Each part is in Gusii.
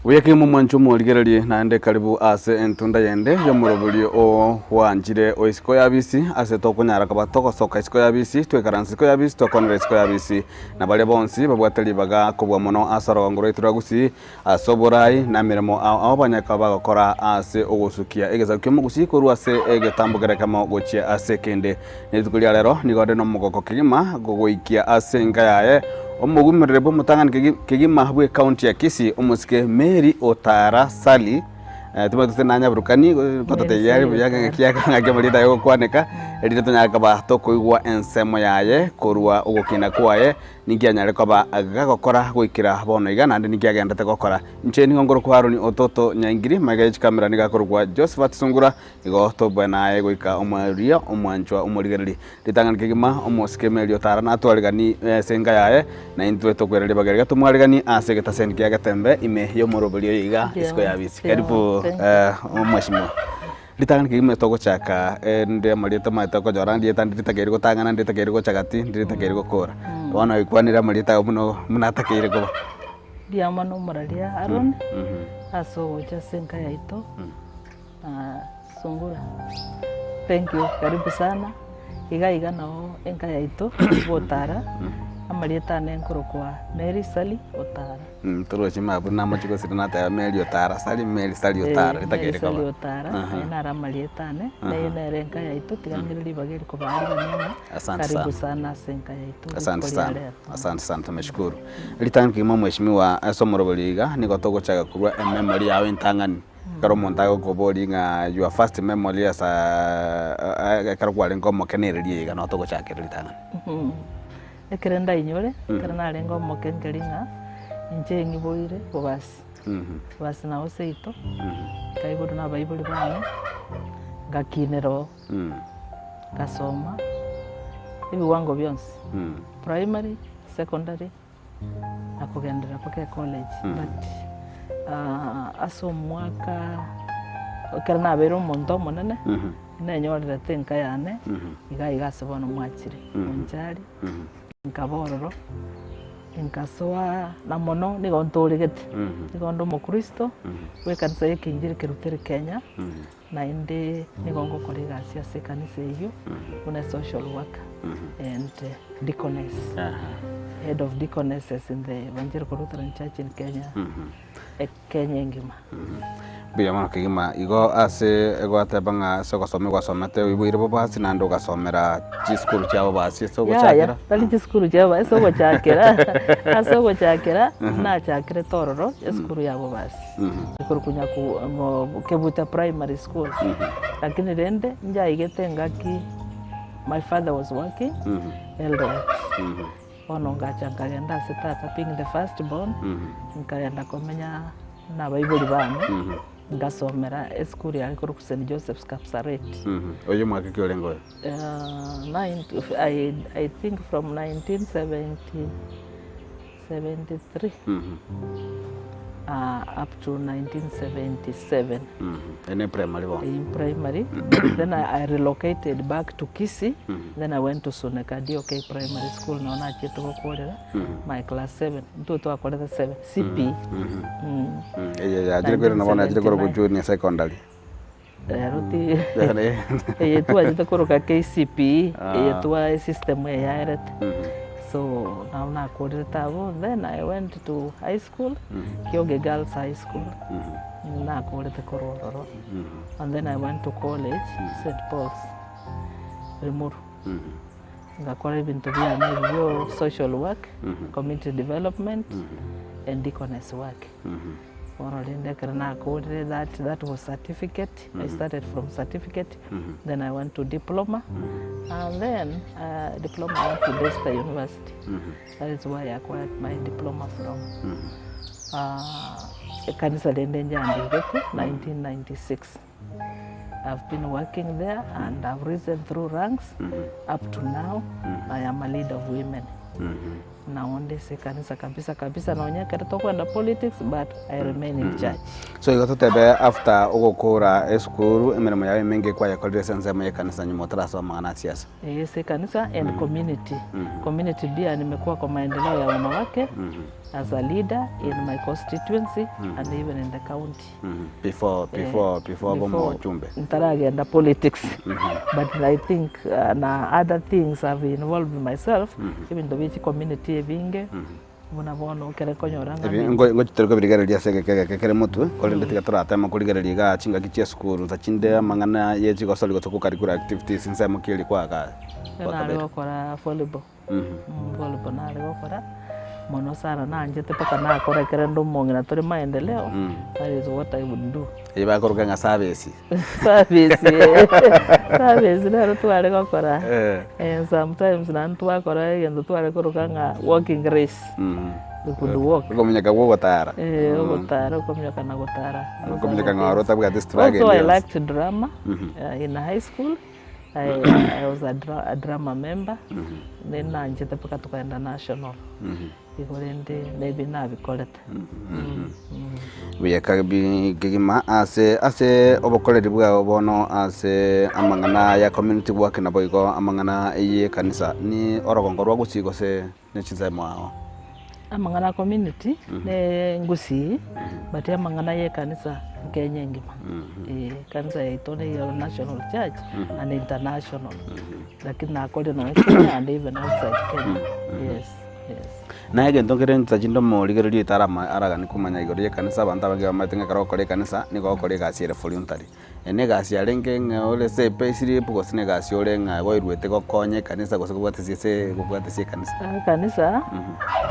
Buya kegima omwancho omorigererie naende karibu ase entunda yende y'omoroberio oo bwanchire o isiko ya bisi ase tokonyara koba togosoka isiko ya bisi twekaranse isiko ya bisi twakwanera isiko ya bisi na baria bonsi babwate ribaga kobua mono ase orogongo rwaito rwa Gusii ase oborai na emeremo ao ao banyare koba bagokora ase ogosukia egesaku ki'omogusii korwa ase egetambo kere ekemo gochia ase ekende. Nerituko ria rero nigo ore nomogoko kegima gogoikia ase enka yaye omogumerere bw'omotang'ani kegima bw'ecounty ya Kisii omosike Mary Otara Sally eh, timanyeti gose nanyaburukani gototebia are buya ng'a ekiagera ng'aki amarieta aye gokwaneka erinde tonyare koba tokoigwa ensemo yaye korwa ogokina kwaye Ninki anyare koba gagokora goikera bono iga, naende ninki agenderete gokora? Inche nigo nkorokwa Haroni ototo Nyaingiri, magega ye chikamera nigo akorokwa Josephat Sungura, igo tobue naye goika omoerio omwanchwa omorigereria. Ritang'ani kegima omosike Mary Otara natwaregani ase enka yaye, na intwe tokwera ribaga riria tomwaregani ase egetaseni kia Getembe ime y'omoroberio oyo iga isiko ya bisi. Karibu omweshimiwa. Ritang'ani kegima togochaka ende amarieta omanyete okonyora ndieta nditakeire gotang'ana nditakeire gocha gati nditakeire gokora. Bono oikwanire amarieta ago buna buna atakeire koba. Mbuya mono omoraria Aaron ase ogocha ase enka yaito na Sungura thank you karibu sana iga iga nao enka yaito botara amarieta ane nkorokwa Mary Sally Otara. Torochi mabu namochie gosira nateba Mary Otara Sally Mary Sally Otara Mary ritakeire Sally koba. Otara Aha. aye naro amarieta ane na eye nere enka yaito tiga ng'ire ribaga eri kobaarigania ng'a Asante karibu sana. sana ase enka yaito Asante rituko ria sana, rero. asante sana tumeshukuru. Ritang'ani kegima mheshimiwa ase omorobori iga nigo togochaka korwa ememory yao entang'ani ekero omonto agokoboria ng'a your first memory as a ekero kwarenge omoke nere iga nabo togochakera ritang'ani. Ekero ndainyore, ekero narenge omoke nkeri ng'a inche ng'iboire bobasi, bobasi nao seito, nkaigorwa na abaibori bane, ngakinera oo, ngasoma ebiwango bionsi, primary, secondary, na kogenderera mpaka ecollege but ase omwaka ekero nabeire omonto omonene, Nenyorerete enka yane iga iga ase bono mwachire Bonchari, nkaba ororo, nkasoa na mono nigo ntoregete, nigo nde omokristo bw'ekanisa ya ekinjiri Kerutere Kenya, naende nigo ngokora egasi ase ekanisa eyio buna esocial worker and deaconess, head of deaconesses in the Evangelical Lutheran Church in Kenya. Kenya engima. Mbuya mono kegima. Igo ase egoteba ng'a ase ogosoma gwasomete oiboire bobasi naende ogasomera chisukuru chia bobasi ase Yaya, ogochakera. tari chisukuru chia bobasi, ase ogochakera ase ogochakera nachakerete ororo esukuru ya bobasi ekorokwa nyaku mo Kebuta primary school. Lakini rende njaigete engaki my father was working Eldoret. Bono ngacha nkagenda ase tata being the first born, nkagenda komenya nabaibori bane, ngasomera esukuru yare korokwa St Joseph's Kapsaret. Oyio omwaka ki orenge oyo? Nine I I think from 1970 73 up to 1977. Eye ne primary bono. In primary then I, I relocated back to Kisii then I went to Suneka DOK primary school nao nachiete gokorera my class 7 intwe twakorete 7 CP mm. Eye yachire koirana bono yachire korokwa 1979. junior secondary. Rero ti eye twachete koroka KCPE eye twa esystem eye yaerete so nabo nakorerete abwo then I went to high school Kioge Girls High School nakorete korwa ororo and then I went to college St Paul's Limuru ngakora ebinto biane ebi bio social work community development and deaconess work. Bono rende ekero nakorire that that was certificate, I started from certificate, then I went to diploma, and then uh, diploma I went to Desta University. That is where I acquired my diploma from. Uh, ekanisa rende njandigete 1996. I've been working there and I've risen through ranks up to now. I am a leader of women. Nao nde ase ekanisa kabisa kabisa nonya ekero tokoenda politics but I remain in church. So igo totebe after ogokora esukuru emeremo yao emenge kwayekorire ase ensemo ya ekanisa nyuma otarasoma amang'ana a siasa. Eeh ase ekanisa and community. Community pia nimekuwa kwa maendeleo ya wanawake as a leader in my constituency and even in the county. Before before before obe omochumbe. Ntaragenda politics but I think na other things have involved myself ebinto bie chicommunity ebinge buna bono ekere nkonyora ng'a Ebi ngo ngochi tore kobirigereria ase egeka egeke kere motwe, korende tiga torateme korigereria igaa chingaki chia esukuru nsa chinde amang'ana ye chigosori gose co-curricular activities ensemo ki eria kwaka Nare kwakabeire. gokora volleyball. Volleyball nare gokora mono sana nanchete mpaka nakora ekero nde omong'ina tore maendeleo, that is what I would do. Eyio bakoroka ng'a service. Service eh, service nero tware gokora, and sometimes naende twakora egento tware koroka ng'a walking race, we could walk. Okominyoka bwa ogotara. Eh, ogotara okominyoka na gotara. Okominyoka ng'a oro otabwati struggle Also I ende yonsi. liked drama in high school. I was a a drama member, ninanchete mpaka tokaenda national, igo rende maybe nabikorete. Buya kabi kegima ase ase obokoreri bwao bono ase amang'ana ya community work naboigo amang'ana ye ekanisa ni orogongo rwa gusii gose ne chinsemo ao? Amang'ana a community ne ngusii but amang'ana ya ekanisa Kenya engima. Eh, ekanisa yaito neye national church and international lakini nakorire nonye Kenya and even outside Kenya, yes, yes. Na egento nkere nsa chinde omorigereria oito arama araganie komanya igoro ya ekanisa abanto abange bamaete ng'a ekero ogokora ekanisa nigo ogokora egasi ere voluntary. Eye na egasi yarenge ng'a ore ase epayslip gose na egasi ore ng'a oiruete gokonya ekanisa gose kobwatesia ase kobwatesia ekanisa? Ekanisa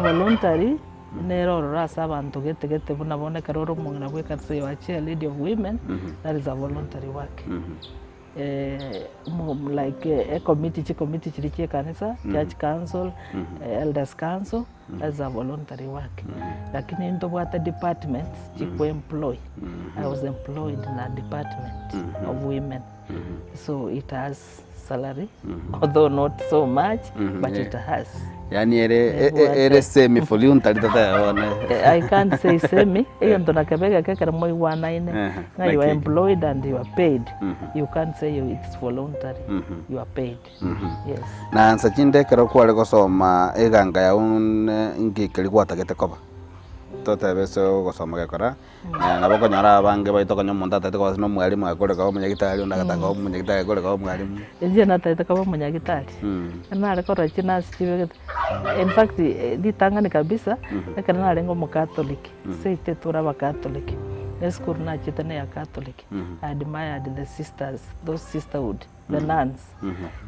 voluntary nere ororo ase abanto gete gete buna bono ekero ore omong'ina bwa ekanisa you are chair lady of women that is a voluntary work. Like ecommittee chicommittee chiria chia ekanisa, church council, elders council. As a voluntary work lakini ntobwate departments chikwe employ I was employed na department of women so it has salary although not so much but it has. Yaani ere e- e- ere semi voluntary totebe bono. I can't say semi egento nakebe egeke ekero moigwanaine Ehe, ng'a you are naki. employed and you are paid you can't say it's voluntary you are paid. Yes. Na nsa chinde ekero kware gosoma eganga yao ne inki keria gwatagete koba? Totebe ase ogosoma gekora, nabo okonyora abange baito konya omonto atagete koba ase na omwalimu agakore koba omonyagitari onde agataka koba omonyagitari agakore koba omwalimu. Inche natagete koba omonyagitari, nare korora chinurse chibegete, in fact ritang'ani kabisa, ekero narenge omocatholic, seito tore abacatholic, na esukuru nachete na eya catholic, I admired the sisters, those sisterhood. the nuns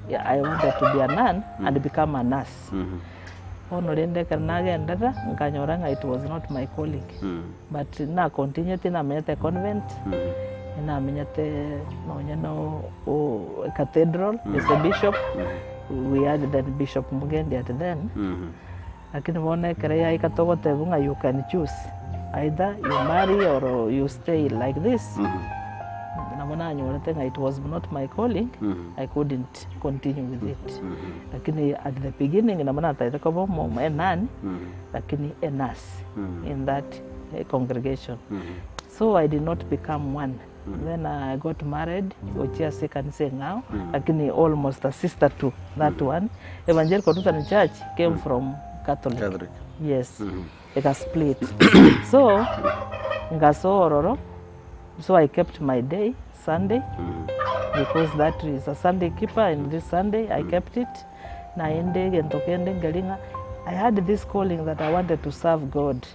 yeah, I wanted to be a nun and become a nurse bono rende ekero nagenderera nkanyora ng'a it was not my calling but na continueti namenyete convent namenyete nonye na o cathedral as a bishop we had then Bishop Mugendi at then lakini bono ekero yaika togotebiwa ng'a you can choose either you marry or you stay like this, nabo nanyorete ng'a it was not my calling, I couldn't continue with it. Lakini at the beginning nabo natagete koba omo a nun, lakini a nurse in that congregation. So I did not become one. Then I got married gochia ase ekanisa eng'ao lakini almost a sister to that one. Evangelical Lutheran Church came from Catholic. Catholic. Yes, eka split. So ngasoa ororo, so I kept my day Sunday because that is a Sunday keeper and this Sunday I kept it. Naende egento kende nkeri ng'a I had this calling that I wanted to serve God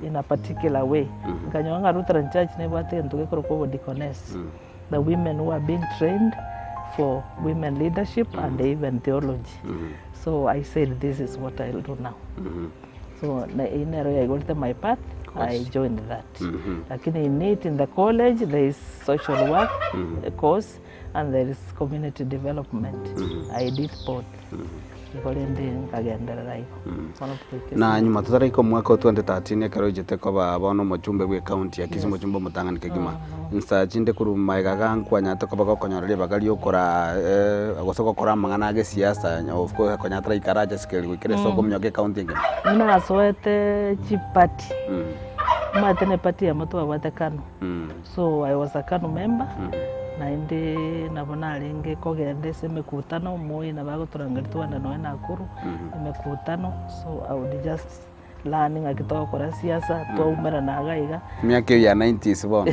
in a particular way. Nkanyora ng'a Lutheran Church nebwate egento gekorokwa obodeaconess, the women who are being trained for women leadership and even theology. So I said this is what I will do now. So na eyio nero yaigorete my path, I joined that. Lakini in it, in the college, there is social work course and there is community development. I did both. Igo rende nkagenderera igo. Bono togoika Na ase nyuma totaraika omwaka o 2013 ekero oichete koba bono omochumbe bwe ekaunti ya Kisii, omochumbe omotang'ani kegima, insa chinde korwa magega iga nkwanyarete koba gokonyora ribaga riokoraa gose gokora amang'ana a gesiasa of course konya ataraika arache ase keri goikera ase okominyoka ekaunti engima? Nasoete chiparty, omanyete na eparty eyemo twabwate Kanu. So I was a Kanu member, naende nabo narenge kogenda ase emekutano, moi nabo agotorangeria twagenda nonya Nakuru, emekutano, so I would just learn ng'aki togokora siasa, twaumerana iga iga. Emiaka eyio ya nineties bono?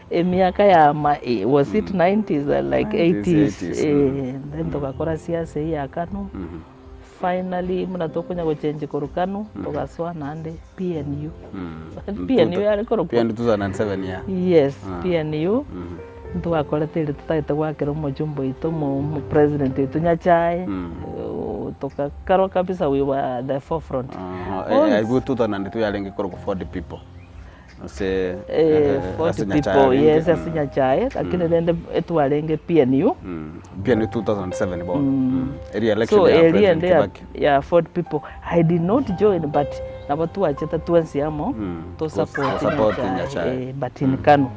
Emiaka ya ma was it nineties or like Nineties, eighties, eighties, eh, then togakora siasa eyio ya Kanu. Finally buna tokonya gochenji korwa Kanu togasoa naende PNU. PNU yare korokwa? PNU 2007 yeah. Yes, PNU ntwakorete erio totagete goakera omochumba oito omo omopresident oito Nyachae, togakarwa kabisa we were at the forefront. Abwo 2002 yarenge korokwa Ford people. Ase Eh, 40 ase Nyachae people, arenge. yes, ase Nyachae, lakini rende etwarenge PNU. PNU 2007 bono. Eria election So ya eria President ende ya, Kibaki. ya 40 people I did not join but nabo twachete twensi amo to support Support Nyachae, Nyachae. eh, but in Kanu.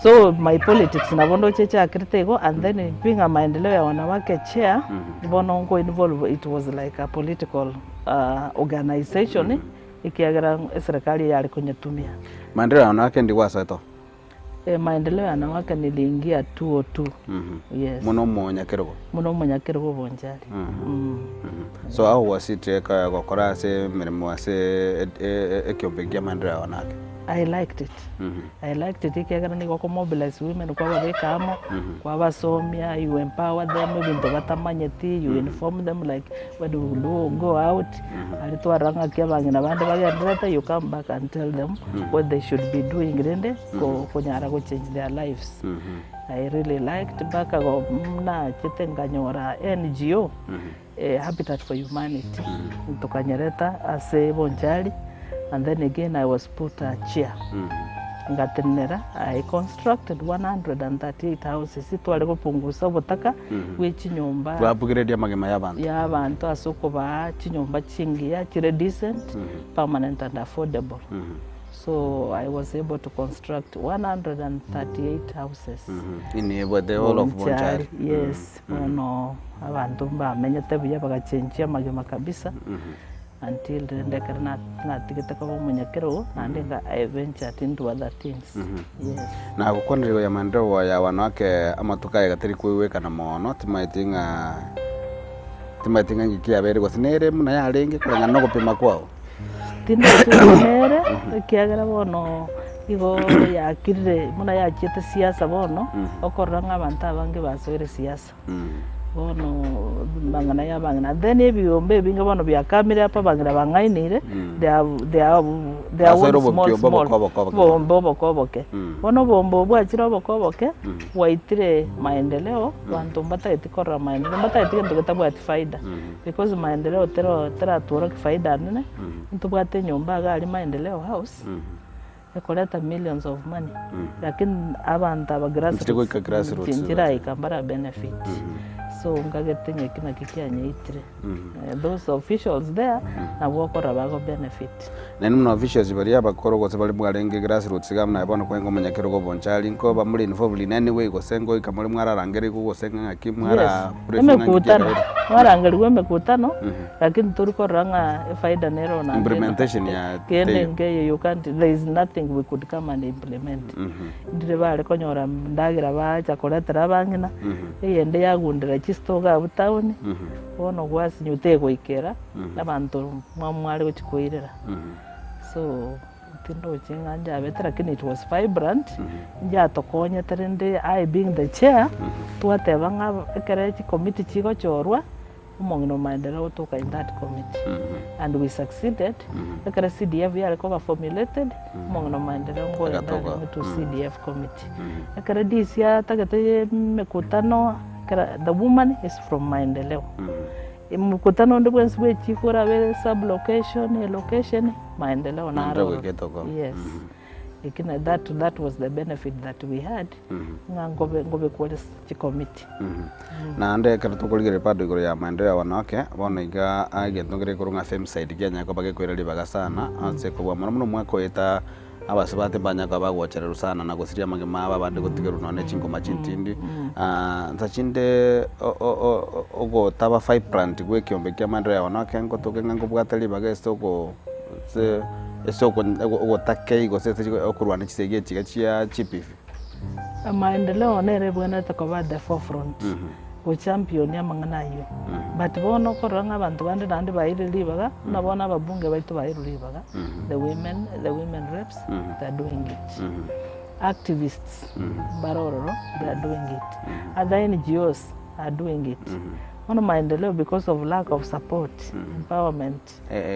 So my politics nabo ndoche echakirete igo and then being a maendeleo ya wanawake chair bono nko involve it was like a political uh, organization Ekiagera eserekari eye yare konyetumia. Maendeleo ya wanawake ndi gwasoete oo? Maendeleo ya wanawake niliingia 202. Yes. Buna omonyakerogo? Buna omonyakerogo obonchari. So how was it gokora ase emeremo ase ekiombe kia maendeleo ya wanawake? I liked it. I liked it ekiagera nigo oko mobilize women kwababeka amo, kwabasomia, you empower them ebinto batamanyeti, you inform them like when we do go out, aria twarora ng'aki abang'ina bande bagendererete, you come back and tell them what they should be doing rende ko- konyara go change their lives. I really liked mpaka go nachete nkanyora NGO, Habitat for Humanity, tokanyereta ase Bonchari. And then again I was put a chair ngatenenera I constructed 138 houses tware gopungusa obotaka bwe chinyomba Twabugereria amagima y'abanto. ya abanto ase okobaa chinyomba chingiya chire decent permanent and affordable so I was able to construct 138 houses In the whole of Bonchari Bonchari. yes bono abanto mbamenyete buya bagachenjia amagima kabisa Until rende ekero natigete koba omonyakerogo, naende nga I ventured into other things. Yes. Na gokwanera igoro ya maendeleo ya wanawake amatuko aya gatari koigwekana mono, timaeti ng'a timaeti ng'a ng'iki yabeire gose nere buna yarenge koreng'ana na ogopima kwao. Tindeti buna nere, ekiagera bono igo yakirire buna yachiete siasa bono, okorora ng'a abanto abange basoire siasa. Bono amang'ana ya abang'ina, then ebiombe ebinge bono biakamire apa abang'ina bang'ainire, they have they have their own Basoire small obokiombe small, oboke oboke oboke. obombe oboke oboke. Bono obombe obwo bwachire oboke oboke, bwaitire maendeleo, abanto mbatageti korora maendeleo, mbatageti gento getabwati faida, because maendeleo tero teratworoki faida nene, ntobwate enyomba iga aria maendeleo house. Ekoreta millions of money lakini abanto aba Nchire goika grassroots grassroots nchiraika mbara benefit so nkagete ng'a eki nakio kianyeitire those officials there nabwo okorora bago benefit. Naende buna officials baria abakoro gose baria mwarenge grassroots iga buna bono kwarenge omonyakerogo obonchari nko bamore involved in any way gose ngoika more mwararangerigwa gose ng'aki mwara Yes, briefing ng'aki emekutano kiabeire. mwarangerigwa emekutano Lakini tori korora ng'a efaida nere ona Implementation ya kende teiyo. nkeiyo you can't there is nothing we could come and implement. Ndire bare konyora ndagera bacha koretera abang'ina, eyende yagundera chistore iga abwo town, bono gwasinywa tegoikera, abanto mwamware gochia koirera. So tindoche ng'a njabete lakini it was vibrant, njatokonyete rende I being the chair, twateba ng'a ekere chicommittee chigochorwa. Omong'ina o maendeleo gotoka in that committee and we succeeded ekero CDF yare koba formulated omong'ina o maendeleo nkoenda Agatoka. arenge to CDF committee ekero DC atagete emekutano ekero the woman is from maendeleo mokutano onde bwensi bwa echief orabe sub location, elocation maendeleo naro Maendeleo ororo goika etoko. yes. Eki na that that was the benefit that we had ng'a nkobe nkobekwa ore chicommittee. Naende ekero tokorigereria bado igoro ya maendeleo ya wanawake, bono iga egento nkere gekorwa ng'a femicide kianyare koba gekoira ribaga sana ase kobua mono mono omwaka oeta abasubati mbanyare koba bagochererwa sana na gosiria amagima abo abande gotigerwa nonye ne chingoma chintindi. Nsa chinde ogotaba vibrant bwa ekiombe kia maendeleo ya wanawake ngotoke ng'a nkobwate ribaga ase oko ase ase ogotakei gose ase okorwana chisegi echi iga chia GBV. Amaendeleo nere ebwenerete koba at the forefront, gochampion amang'ana ayio. But bono okorora ng'a abanto bande naende baeire ribaga, buna bono ababunge baito baeirwe ribaga, the women, the women reps, they are doing it. Activists mbare ororo, they are doing it. Other NGOs are doing it. Bono maendeleo because of lack of support, empowerment,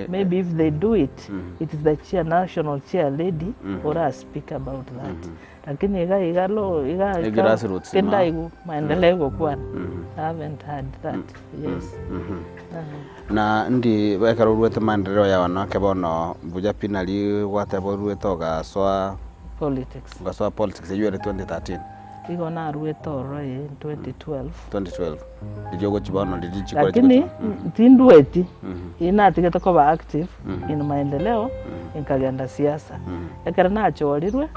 Maybe if they do it, it is the chair, national chair lady ora speak about that. Lakini iga iga lo iga E grassroots, ma. tindaigu maendeleo egokwana. I haven't heard that. Yes. Na ndi ekero oruete maendeleo ya wanawake bono buya pi nari gwateba oruete ogasoa Politics. ogasoa politics eywo ere 2013. Igo naruete ororo in 2012. 2012 riria ogochia bono riria chikura Lakini chigochia tindweti, ii natigete koba active in maendeleo nkagenda siasa. Ekero nachorirwe,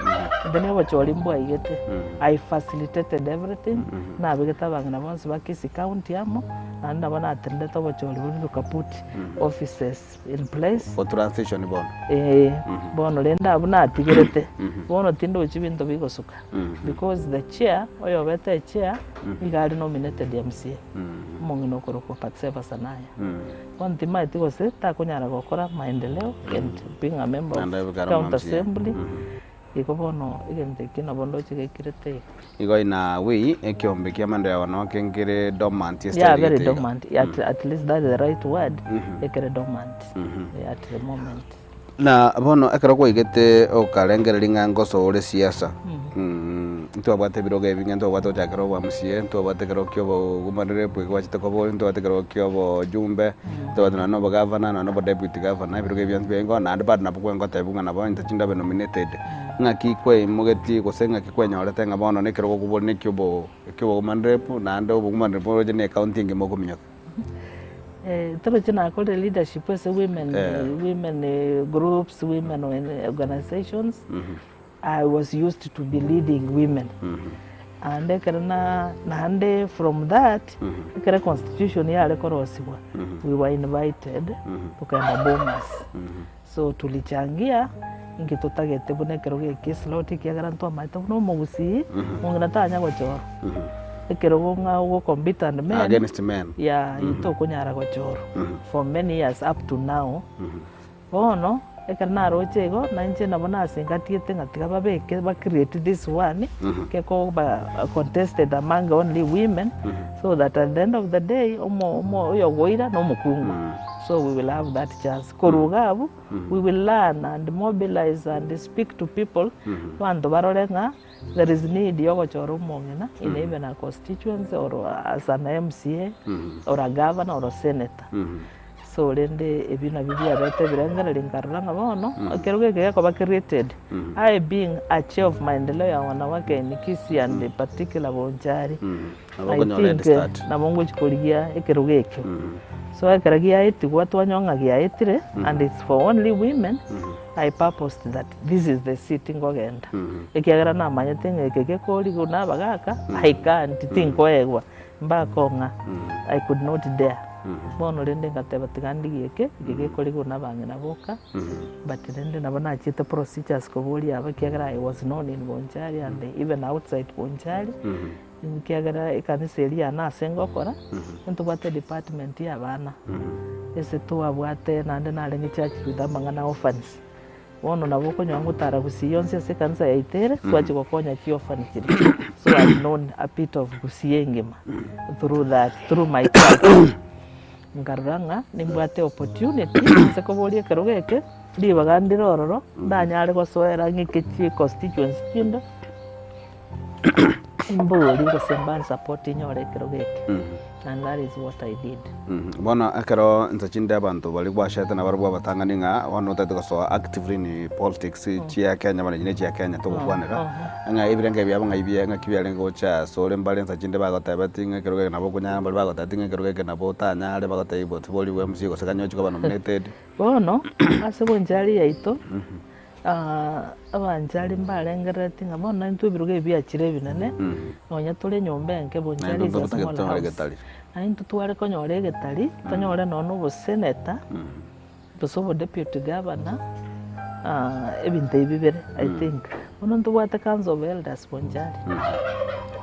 intwe na obochori mbwaigete, I facilitated everything, nabegete abang'ina bonsi ba Kisii County amo, naende nabo natenenete obochori boria tokaput offices. in place. O transition bono. Ee, bono rende abwo natigerete, bono tindochi binto bigosuka, because the chair, oyobete echair, nigo are nominated MCA, omong'ina okorokwa Batseba Sanaya. Bono timaeti gose takonyara gokora maendeleo and being a member Naende of ekero county MCA. assembly, igo bono egento ekio nabo ndoche gekirete iga. Igo in a way, ekiombe kia maendeleo ya wanawake nkere dormant ase Yeah, tari very gete iga. dormant. At, at least that's the right word. Ekere dormant. Yeah, at the moment. Na bono ekero kwaigete okarengereria ng'a ngosoa ore siasa, ntwabwate ebirogo ebinge, ntwabwate gochakera obwa MCA, ntwabwate ekerogo kia obo woman rep gwachete koba ore, ntwabwate ekerogo kia obojumbe, ntwabwate nonya na obogavana, nonya na obodeputy governor, ebirogo ebi bionsi biaye naende bado nabo kwengotebigwa ng'a nabo intwe chindabe nominated. Ng'aki kwaimogetie gose ng'aki kwenyorete ng'a bono nekerogo okobori neki obo eki obo woman rep naende obo woman rep oroche ne ecounty engima okominyoka. Toroche nakorire leadership ase women, women groups, women organizations, I was used to be leading women. Naende ekero na naende from that, ekero econstitution yare korosigwa, we were invited tokagenda Bomas. So tulichangia inki totagete buna ekero geke eslot ekiagera ntwamaete buna omogusii, omong'ina tanya gochorwa. Ekerogo ng'a ogo compete and men, Against men. yeah, tokonyara gochorwa for many years up to now. Bono, ekero naroche igo, na inche nabo nasingatiete ng'a tiga babeke ba create this one, gekoba contested among only women, so that at the end of the day, omo omo oyogoira na omokungu. So we will have that chance. Korwa iga abwo, we will learn and mobilize and speak to people, abanto barore ng'a there is need ya ogochora omong'ina in even a constituency or as an MCA or a governor or a senator. So rende ebi nabio biabete ebirengererio nkarora ng'a bono, ekero geke gekoba created, I being a chair of maendeleo ya wanawake in Kisii and in particular Bonchari, Nabo I okonyora head think start. nabo ngochi korigia ekerogo ekio. So ekero giaetigwa twanyora ng'a giaetire and it's for only women, I purposed that this is the seat nkogenda. Ekiagera namanyete ng'a eke gekorigwa na abagaka, I can't, tinkoegwa, mbakong'a, I could not dare. Bono rende ngateba tiga ndigie eke, eke gekorigwa na abang'ina boka, but rende nabo nachiete procedures koboria aba ekiagera I was known in Bonchari and even outside Bonchari, Ekiagera ekanisa eria yane ase ngokora, ntobwate edepartment ya abana, ase twabwate naende narenge charged with amang'ana a orphans. Bono nabo okonyora ngotara gusii yonsi ase ekanisa yaito ere, twachia gokonya chiorphan chiria. So I've known a bit of gusii engima through that, through my church. Nkarora ng'a nimbwate opportunity ase koboria ekerogo eke, ribaga ndire ororo, ndanyare gosoera ng'ike chi constituency chinde. Mbori gose mbansapoti nyore ekerogo eke and that is what I did. Bono ekero inse chinde abanto baria gwachete nabarabwo abatang'ani ng'a bono otagete gosoa actively in politics chia Kenya bono echi ne chia Kenya togokwanera, ng'a ebirengererio biabo ng'ai bie ng'aki biarenge gocha asore mbare insa chinde bagotebeti ng'a ekerogo eke nabo okonyara mbare bagotebeti ng'a ekerogo eke nabo otanyare bagotebia bo tiborigwe MC gose kanya ochie koba nominated. Bono ase bonchari yaito. Abanchari mbarengerereti ng'a bono intwe ebirogo ebi biachire ebinene, nonya tore enyomba enke bonchari Naende is a intwe small totagete tonyore house. egetari. Naende intwe tware konyora egetari, tonyore nonya na oboseneta, gose obodeputy governor, ebinto ebi bibere I think. Bono ntobwate council of elders bonchari,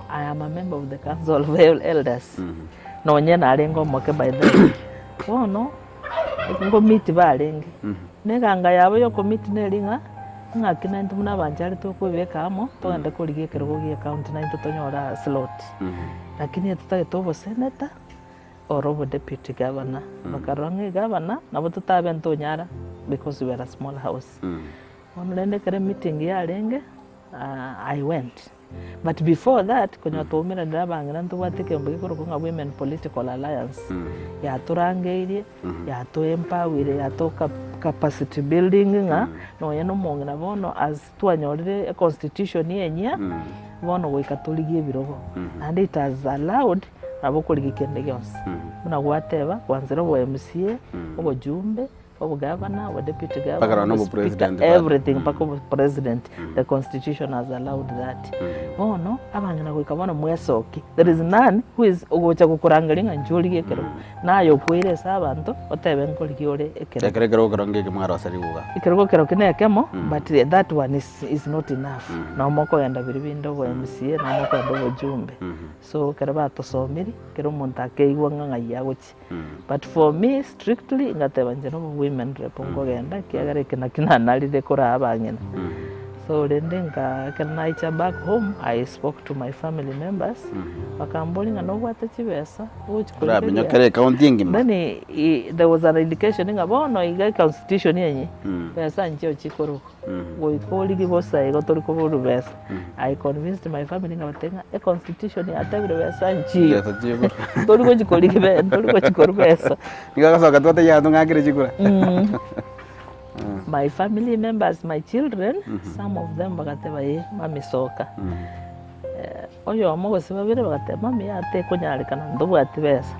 I am a member of the council of elders, nonye narenge omoke by then. Bono. Nkomiti barenge, na eganga yabo y'okomiti neri ng'a, ng'aki naintwe buna abanchari tokoebeka amo, togende korigia ekerogo gia ecounty naintwe tonyore aa slot. Lakini etotagete oboseneta, oro obodeputy governor, bakarora ng'a egavana, nabo totabe ntonyara because we are a small house. Bono rende ekero emeeting yarenge, I went. But before that, konya twaumeranire abang'ina ntobwate ekeombe gekorokwa ng'a Women Political Alliance, yatorangeirie, yato empower-ire, yato capacity building ng'a nonya na omong'ina bono as twanyorire econstitution enyia, bono goika torigie ebirogo. Naende it has allowed nabo okorigia kende gionsi. Buna gwateba, kwanzera obo MCA, obojumbe, Obogavana, obodeputy Mpaka governor, nonya obospeaker, obopresident bado. everything mpaka obopresident, the constitution has allowed that. Bono abang'ina goika bono mwesoki, there is none who is ogocha gokorangeria ng'a inchuo origie ekerogo, naye okweire ase abanto otebe nkorigia ore ekerogo. Ekero ekerogo kero ngeke mwaroserigwe iga. Ekerogo kero ki nekemo but that one is, is not enough. Nabo mokogenda biria binde obo MCA, nabo mokogenda obojumbe. So ekero batosomiri, kera omonto akeigwa ng'a ng'ai agochia. But for me strictly ngateba inche nobo women rep nkogenda ekiagera eke nakio nanarire koraa abang'ina. So rende nka ekero naicha back home I spoke to my family members, bakamboria ng'a nobwate chibesa ogochi korigereria. Oraminyokere ekaunti engima. Then there was an indication ng'a bono iga econstitution eye, besa nchio chikorokwa. Goika origie bosa igo tori koborwa besa. I convinced my family nkabatebia ng'a econstitution yatebire besa nchiyo. Besa chiyo korwa. Ntori gochi korigia be ntori gochi korwa besa. Nigo agosoka twatebia abanto ng'akere chikura. My family members, my children, some of them bagateba eh mummy soka. Oyomo gose babere bagateba mummy yaya tekonyarekana ntobwati besa.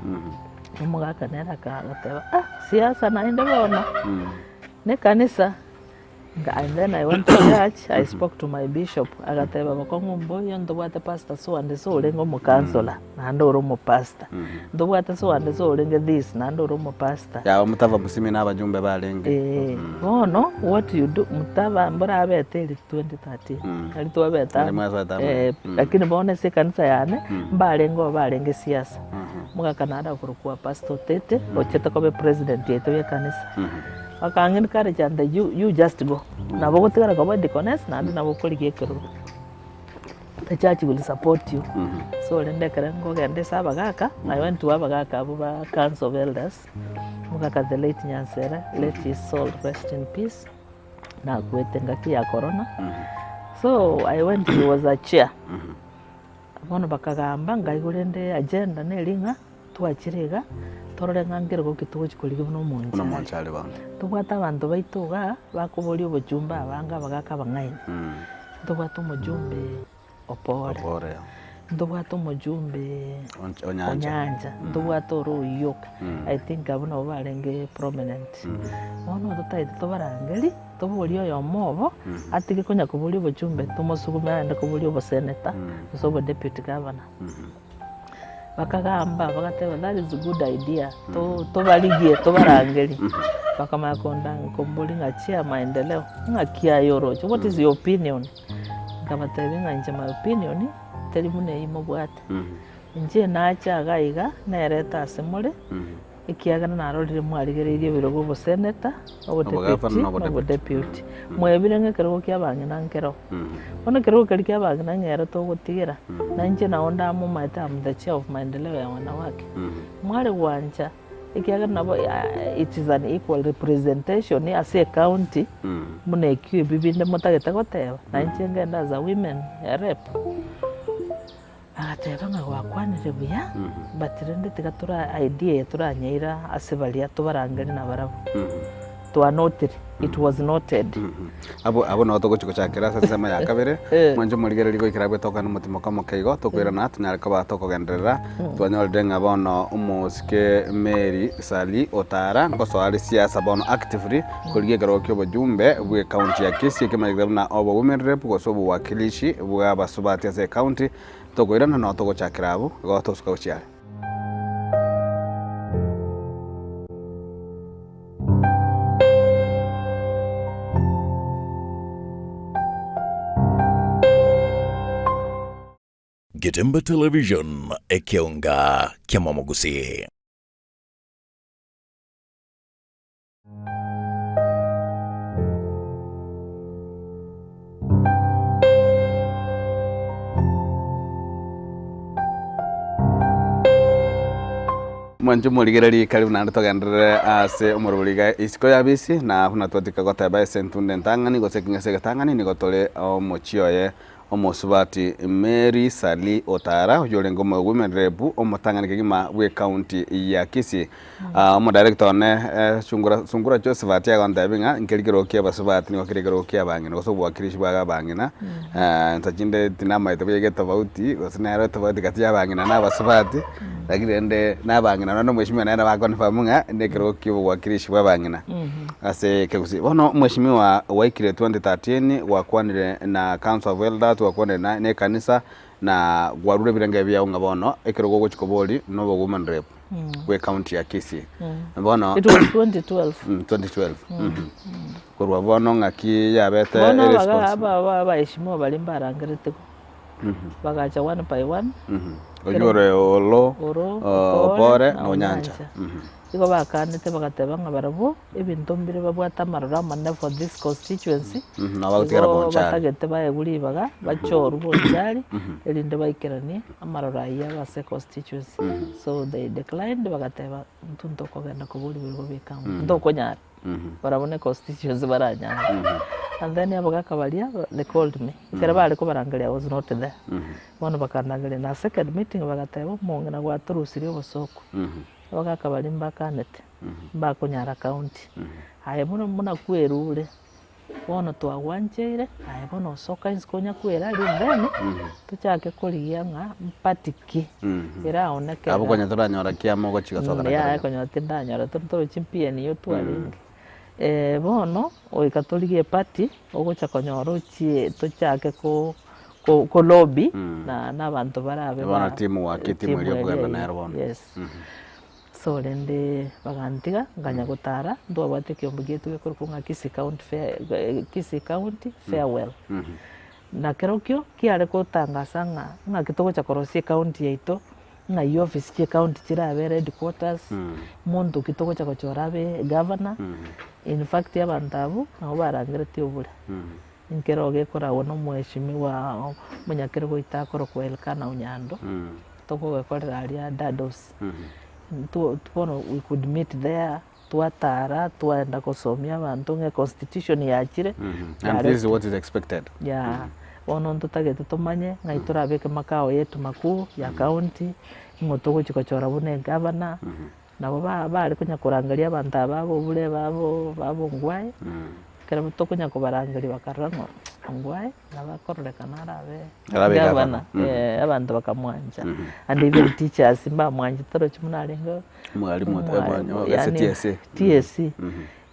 Omogaka nere agateba ah siasa naende bono, na ekanisa. And then I went to church, I spoke to my bishop, agateba bokong'u mboiyo ntobwate pastor so and so orenge omocounselor, naende ore omopastor. Ntobwate so and so orenge this, naende ore omopastor. Yaba motaba mosimi na abajumbe barenge. Eh, bono what you do, motaba mborabete eri 2013, nari twabete Nari amo. mwasoete amo. Eh, lakini bono ase ekanisa yane, mbarenge oo barenge siasa. Omogaka naende akorokwa pastor Otete, ochete koba epresident yaito ya ekanisa. Bakang'a encourage and you, you just go. Nabo ogotigara koba deaconess naende nabo okorigia ekerogo. The church will support you. So rende ekero nkogenda ase abagaka, I went to abagaka abwo ba council of elders, omogaka the late Nyansera, let his soul rest in peace, nakwete engaki ya corona. So I went, he was a chair. Bono bakagamba, nkaigwa rende agenda neri ng'a. Twachire iga, torore ng'a nkerogo ki togochia korigia buna Buna omonchari. omonchari bono. Tobwate abanto baito igaa, bakoboria obochumbe abange abagaka abang'aini. Ntobwate omojumbe Opore, Opore. ntobwate omojumbe Onch- Onyancha. Onyancha, ntobwate ore Oyioka, I think abwo nabo barenge prominent. Bono totagete tobarangerie, toborie oyomo obo, atige konya koboria obochumbe, tomosugume aende koboria oboseneta, gose obodeputy governor. Bakagamba bagateba that is good idea to tobarigie tobarangerie. Bakamanya konda komboria ng'a chia maendeleo, ng'aki aye oroche what is your opinion? Nkabatebia ng'a inche my opinion teri buna eyio mobwate. Inche nacha iga iga nerete ase more. Ekiagera narorire mwarigereirie ebirogo oboseneta, obodepeti, Obogavana na na obodeputy. Mwebire ng'a ekerogo kia abang'ina nkero. Bono ekerogo keria kia abang'ina ng'a ere togotigera, na inche nabo ndamomaete am the chair of maendeleo ya wanawake. Mware gwancha, ekiagera nabo it is an equal representation ase ecounty, buna ekio ebi binde motagete goteba, na inche ngende as a women rep. Bagateba ng'a gwakwanire buya, but rende tiga tora idea eye toranyeira ase baria tobarangerie nabarabwo. Twanotire, it was noted. Abwo abwo nabo togochia gochakera ase ensemo ya kabere, Eh. mwanche omorigereria goikera abwo tokogenda omotimoka omoke igo, tokoirana tonyare koba tokogenderera, twanyorire ng'a bono omosike Mary Sally Otara ngosoa are siasa bono actively, korigia ekerogo kia obojumbe bwe ecounty ya Kisii ekemanyereria buna obo women rep gose obowakilishi bwa abasubati ase ecounty, tokoirana noo togochakera abwo, igo tosuka gochia are. Getembe Television, ekeonga ki'amamogusii. Mwanche morigererie karibu naende togenderere ase omorobori iga isiko ya bisi na buna twatika goteba ase entunda entang'ani gose ekeng'ese egetang'ani nigo tore omochie oye Omosubati Mary Sally Otara, oyio orenge omowomen rep omotang'ani kegima bw'ecounty ya Kisii. Ah, omodirector one eh, Sungura, Sungura Josephat agontebia ng'a nkeri kerogo kia abasubati nigo kere ekerogo kia abang'ina gose obowakilishi bwa abang'ina eh, insa chinde tinamaete buya egetofauti gose nero etofauti gati ya abang'ina na abasubati, lakini rende na abang'ina nonye na omweshimiwa nere nabo aconfirm ng'a nekerogo kia obowakilishi bwa abang'ina. Ase ekegusii. Bono mweshimiwa gwaikire 2013 gwakwanire na council of elders gwakwanire na ne ekanisa na gwarure ebirenge biao ng'a bono ekero gogochi koboria nobe woman rep bwe county ya Kisii. Bono It was 2012. 2012 korwa bono ng'aki yabete Bono abaga eresponse? aba aba abaheshimiwa baria mbarangeretigwe, bagacha one by one, Oyio ore Olo, Oro, Opore Opore na na Onyancha. Onyancha. Igo bakaanete bagateba ng'a barabwo ebinto mbire babwate amaroro amanene for this constituency, Nabo bagotigara igo Bonchari. batagete baegwe ribaga bachorwe Bonchari erinde baikeranie amaroro ayio abe ase econstituency. So they declined bagateba intwe ntokogenda koboria birigo bia ekaunti, ntokonyara, barabwo ne econstituency baranyare. And then abagaka baria they called me, ekero bare kobarangeria I was not there, bono bakandangeria na second meeting bagateba omong'ina gwatorusirie obosooku. Abagaka baria mbakanete, mbakonyara county. Aye bono buna kwerure, bono twagwancheire, aye bono osoka isiko onya kwera aria then, tochake korigia ng'a mpati ki eraoneke Abwo iga. konya toranyora kiama ogochi gosoka na Yaya kerokio. konya tindanyora toro torochi mpiani twarenge. Bono goika torigie eparty, ogocha konyora ochie tochake ko ko kolobby na na abanto barabe Bono ba team work, etimu timu eria eria okogenda eyio, nero bono. yes. So rende bagantiga nkanya gotara, ntwabwate ekeombe giaito gekorokwa ng'a Kisii County fair Kisii County farewell. Na kerokio kiare gotangasa ng'a ng'aki togocha korosia ecounty yaito, ng'ai office chia ecounty chirabere headquarters, monto ki togocha gochora abe governor, in fact abanto abwo nabo barangeretie obure. Nkero gekoragwa na omweshimiwa omonyakerogo oito akorokwa Elkana Onyando, tokogekorera aria Dados. Ntwo bono we could meet there, twatara, twaenda gosomia abanto ng'a econstitution yachire, And this is what is expected. Yeah, bono ntotagete tomanye ng'ai torabeke makao yetu makuu ya county, ng'o togochi gochora buna egavana, Nabo bare konya korangeria abanto aba ab'obure babo b'Ongwae, ekero tokonya kobarangeria bakarora ng'a Ongwae nabo akororekana arabe Arabe gavana, gavana. abanto bakamwancha. And even teachers mbamwanchete oroche buna arenge Omwalimu ote- omwalimu, ase yaani TSC. TSC,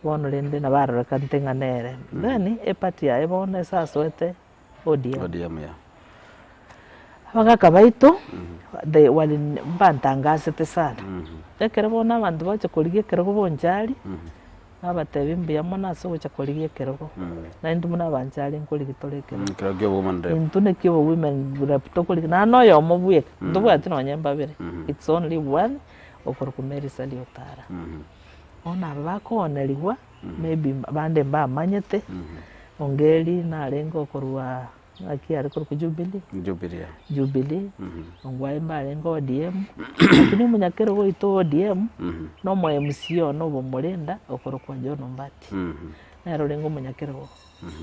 bono rende nabo arorekanete ng'a nere. Then eparty yaye bono ase asoete ODM. ODM yeah. Abagaka baito they were mbantangasete sana. Ekero bono abanto bacha korigia ekerogo bonchari, nabatebia mbuya mono ase ogocha korigia ekerogo. Na intwe buna abanchari nkorigia tore ekerogo. Ekerogo kia obowomen rep. Intwe naki obo women rep tokorigia, naende na oyomo bweka, ntobwati nonye mbabere, it's only one okorokwa Mary Sally Otara. Bono aba bakoonerigwa, maybe abande mbamanyete, Ongeri narenge okorwa ng'aki are korokwa Jubilee, Jubilee. Jubilee, Ongwae mbarenge ODM, lakini omonyakerogo oito ODM, na omo MCA one obomorinda okorokwa John Ombati, nere orenge omonyakerogo.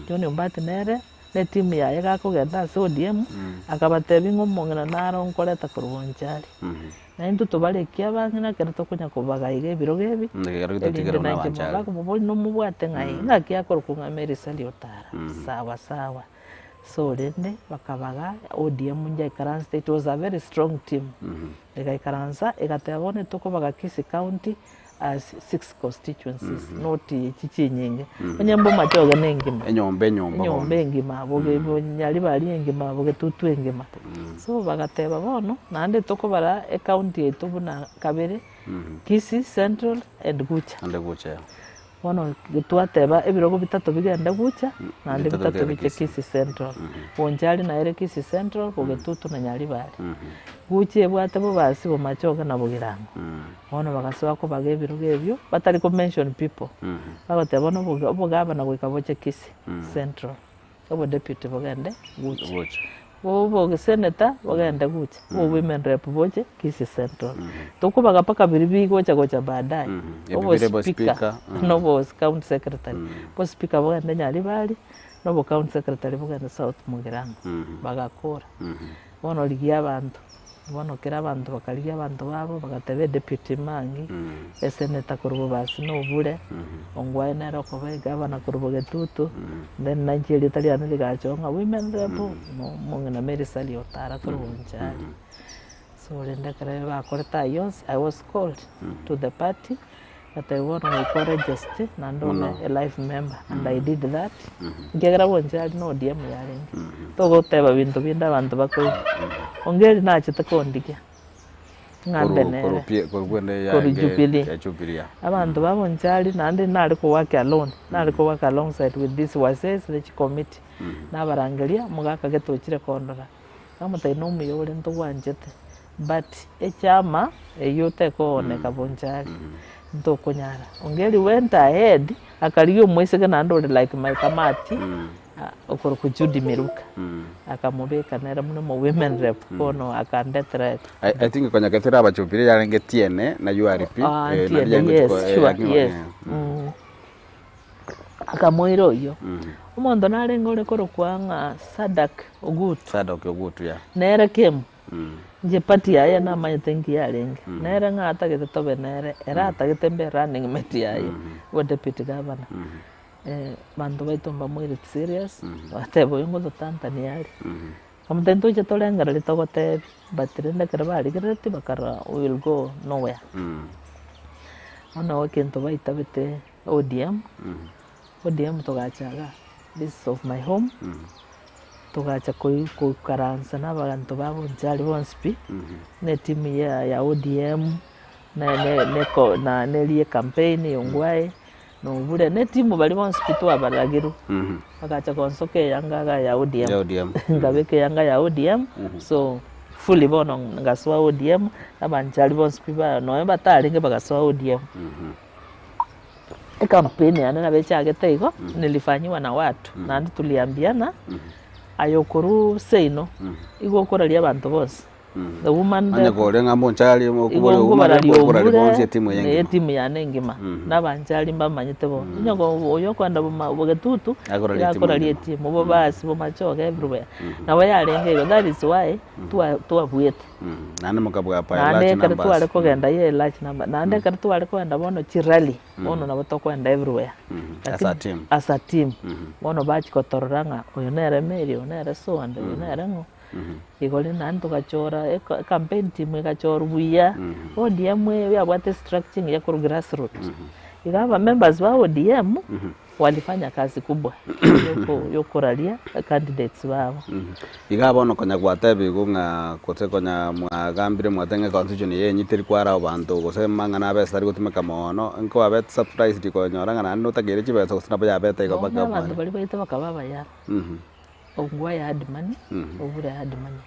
John Ombati nere. Na etimu yaye gakogenda ase ODM, akabatebia ng'a omong'ina naro nkoreta korwa Bonchari. Na intwe tobarekie abang'ina ekero tokonya kobaga iga ebirogo ebi, erinde nainche bakomoboria nomobwate ng'ai, ng'aki akorokwa ng'a Mary Sally Otara, sawa sawa. So rende bakabaga ODM njaikaransete, it was a very strong team, egaikaransa egateba bono tokobaga Kisii County as six constituencies not echi chinyinge, onye mbomache oge na engima, Enyomba enyomba bono. enyomba engima boge nyaribari engima bogetutu engima. So bagateba bono naende tokobara ecounty yaito buna kabere, Kisii Central and Gucha. Ande Gucha. Bono twateba ebirogo bitato bigende Gucha, naende Bitato bitato bigende biche Kisii. Kisii Central. Bonchari naere Kisii Central, Bogetutu na Nyaribari. Gucha ebwate Bobasi, Bomachoge na Bogirango. Bono bagasoa kobaga ebirogo ebio, batari ko mention people, bagoteba bono oboga obogabana goika boche Kisii Central, obodeputy bogende Gucha, Gucha. obosenator bogende Gucha, obo women rep boche Kisii Central. Tokobaga mpaka biria bigocha gocha baadaye, Ebi bire bo obo speaker speaker, na obo county secretary, bo speaker bogende Nyaribari, na obo county secretary bogende South Mugirango, bagakora. Bono rigia abanto. Bono kera abanto bakarigia abanto babo, bagateba edeputy Mangi, esenator korwa Bobasi na Obure, Ongwae nere okoba egavana korwa Bogetutu, then nainche erieta riane rigacha ng'a women rep, omong'ina Mary Sally Otara korwa Bonchari. So rende ekero bakorete ayio onsi, I was called to the party, Ngatebigwa bono goika oregeste naende obe a life member and I did that, ekiagera Bonchari na ODM yarenge, togoteba binto binde abanto bakoigwa. Ongeri nachete kondigia ng'a mbe nere korwa Jubilee. Abanto ba Bonchari naende nare ko work alone, nare ko work alongside with these wazees ne chicommittee, nabarangeria omogaka gete ochire kondora, Nkamotebia nomuya ore ntogwanchete but echama eyio tekooneka bonchari ntokonyara. Ongeri went ahead akarigia omoiseke naende ore like my kamati okorokwa Judy Miruka akamobeka nere buna omo women rep bono akandetera I think konya getera abachupire yarenge TNA na URP Ah, eh, TNA, nari yarenge yes, gochiko- eh, sure, yakingo- yes. eh. Akamoira oyio. Omonto narenge ore korokwa ng'a Sadak Ogutu. Sadak Ogutu, yeah. Nere came, inche party yaye namanyete nki yarenge, nere ng'a atagete tobe nere, ere atagete mbe running mate yaye, obe deputy governor. Banto baito mbamoireti serious, bagateba oyo ngototantania are. Omonto ntoche torengereria togotebi, but rende ekero barigereretie bakarora we will go nowhere. Bono egento baitabete ODM, ODM togacha igaa, this is of my home, togacha koi koikaransa na abanto ba Bonchari bonsi pi, na etimu ya ya ODM, na ne ne na neria ecampaign ya Ongwae. Nobure netimu baria bonsi pi twabaragirwe, bagacha gonsoka eyanga iga ya ODM. Ya ODM. Nkabeka eyanga ya ODM, so fully bono ngasoa ODM, abanchari bonsi pi ba nonya batarenge bagasoa ODM. Ecampaign yane nabo echagete igo, nilifanyiwa na watu, naende tuliambiana, aye okorwa seino, igo okoraria abanto bonsi. The woman Onye rep kore ng'a monchari igo okobori nkobarari okorari obure bonsi etimu eye na engima. etimu yane engima na abanchari mbamanyete bo. Onye ko oyo okoenda boma bogetutu Akoraria iga etimu akoraria engima. etimu, bobasi bomachoge everywhere. Nabo yarenge igo that is why twa twabuete. Naende mokabua by Naende large ekero numbers. tware kogenda ye large number, naende ekero tware kogenda bono chirally, bono nabo tokoenda everywhere. As a team. As a team. Bono bachia kotorora ng'a oyo nere Mary, oyo nere so and oyo nere ng'o. Igo rende naende togachora eka ecampaign team egachorwa buya, ODM eye yabwate estructure engiya korwa grassroots. Iga abamembers ba ODM, walifanya kazi kubwa yoko yokoraria candidates babo. Iga bono konya gwatebigwe ng'a gose konya mwagambire mwateba ng'a econstitution eye enye teri kwara abanto gose amang'ana abesa tari gotumeka mono, nkwabete surprised konyora ng'a naende notakeire chibesa gose nabo yabete igo Bono mpaka abanto mwane. baria baito bakaba abayara. Ongwae had money, Obure had money.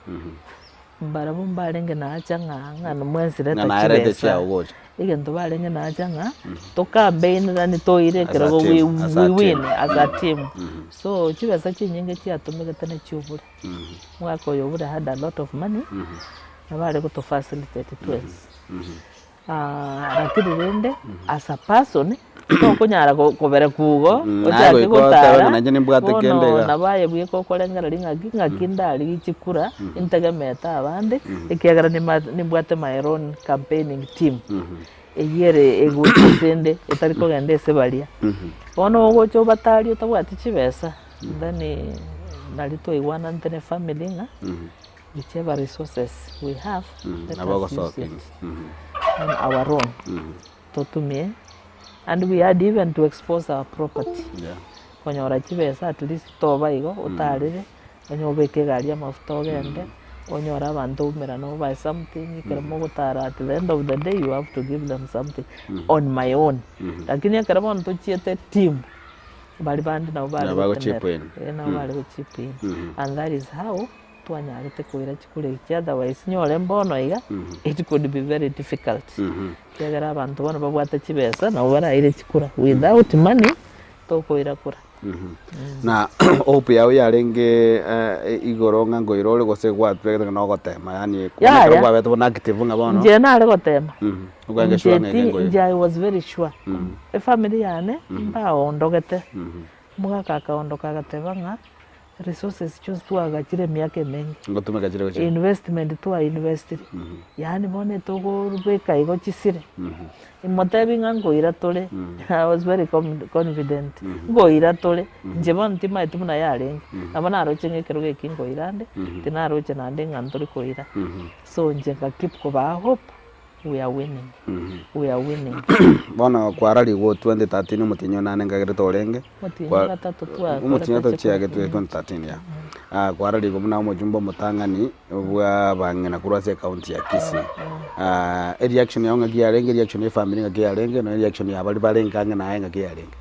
Mbarabwo mbarenge naacha ng'a ng'a mwensi Ng'a reta naye rete chibesa. chiao gocha. Egento barenge naacha ng'a tokambainirani toire As a ekerogo we team, as a we team. win as a team. So chibesa chinyinge chiatumegete na chia Obure. Omwaka oyo Obure had a lot of money, nabo are goto facilitate twensi. Lakini rende as a person. Tokonyara ko- kobera kugo, Mm, naye ochake goika otebe gotara, ng'a nainche nimbwate kende bono iga. nabo aye bweka okorengereria ng'aki, ng'aki ndarigie chikura, ntegemete abande, ekiagera nima nimbwate my own campaigning team, eywo ere egocha ase ende, etari kogenda ase baria. Bono ogocha obatarie otabwati chibesa, then nari twaigwananete na efamily ng'a. Whichever resources we have, let Nabo us use ogosokia. it on our own. Totumie and we had even to expose our property. Yeah. Konyora chibesa at least toba igo otarire, onye obeke egari amafuta ogende, onyore abanto oumerane obae something, ekero mogotara at the end of the day you have to give them something on my own. Lakini ekero bono tochiete team, baria bande nabo bare Nabo bagochip gotenena, in. eh, nabo bare gochip in. And that is how twanyarete koira chikura echi otherwise nyore mbono iga it could be very difficult ekiagera abanto bono babwate chibesa nabo baraire chikura without money tokoira kura. Na hope yao yarenge eh, igoro ng'a nkoira ore gose gwatwegete ng'a nogotema yaani Yaya. ekero kwabete bono active ng'a bono Inche nare gotema okwange Inche sure ng'a ti eke nkoira. inche I was very sure efamily yane mbaondogete omogaka akaondoka agateba ng'a Resources chionsi twagachire emiaka emenge. Ngotumeka chire gochia. Investment twa investire. Yaani bono etogobeka igo chisire. Imotebi ng'a nkoira tore, I was very confident, nkoira tore, inche bono timaeti buna yarenge. Nabo naroche ng'a ekerogo eki nkoira nde, tinaroche naende ng'a ntori koira. So inche nka keep kobaa hope, we are winning, we are winning. Bono kwararigwe 2013 omotienyi onane nkagerete orenge, Omotienyi kwa- gatato twakorete omotienyi gatato chikura. chiagetwe 2013 yeah. Ah, kwararigwe buna omojumbe omotang'ani bwa abang'ina korwa ase ecounty ya Kisii. Ah, ereaction yao ng'aki yarenge, ereaction ya efamiri ng'aki yarenge, na ereaction ya baria barenge ang'e naye ng'aki yarenge?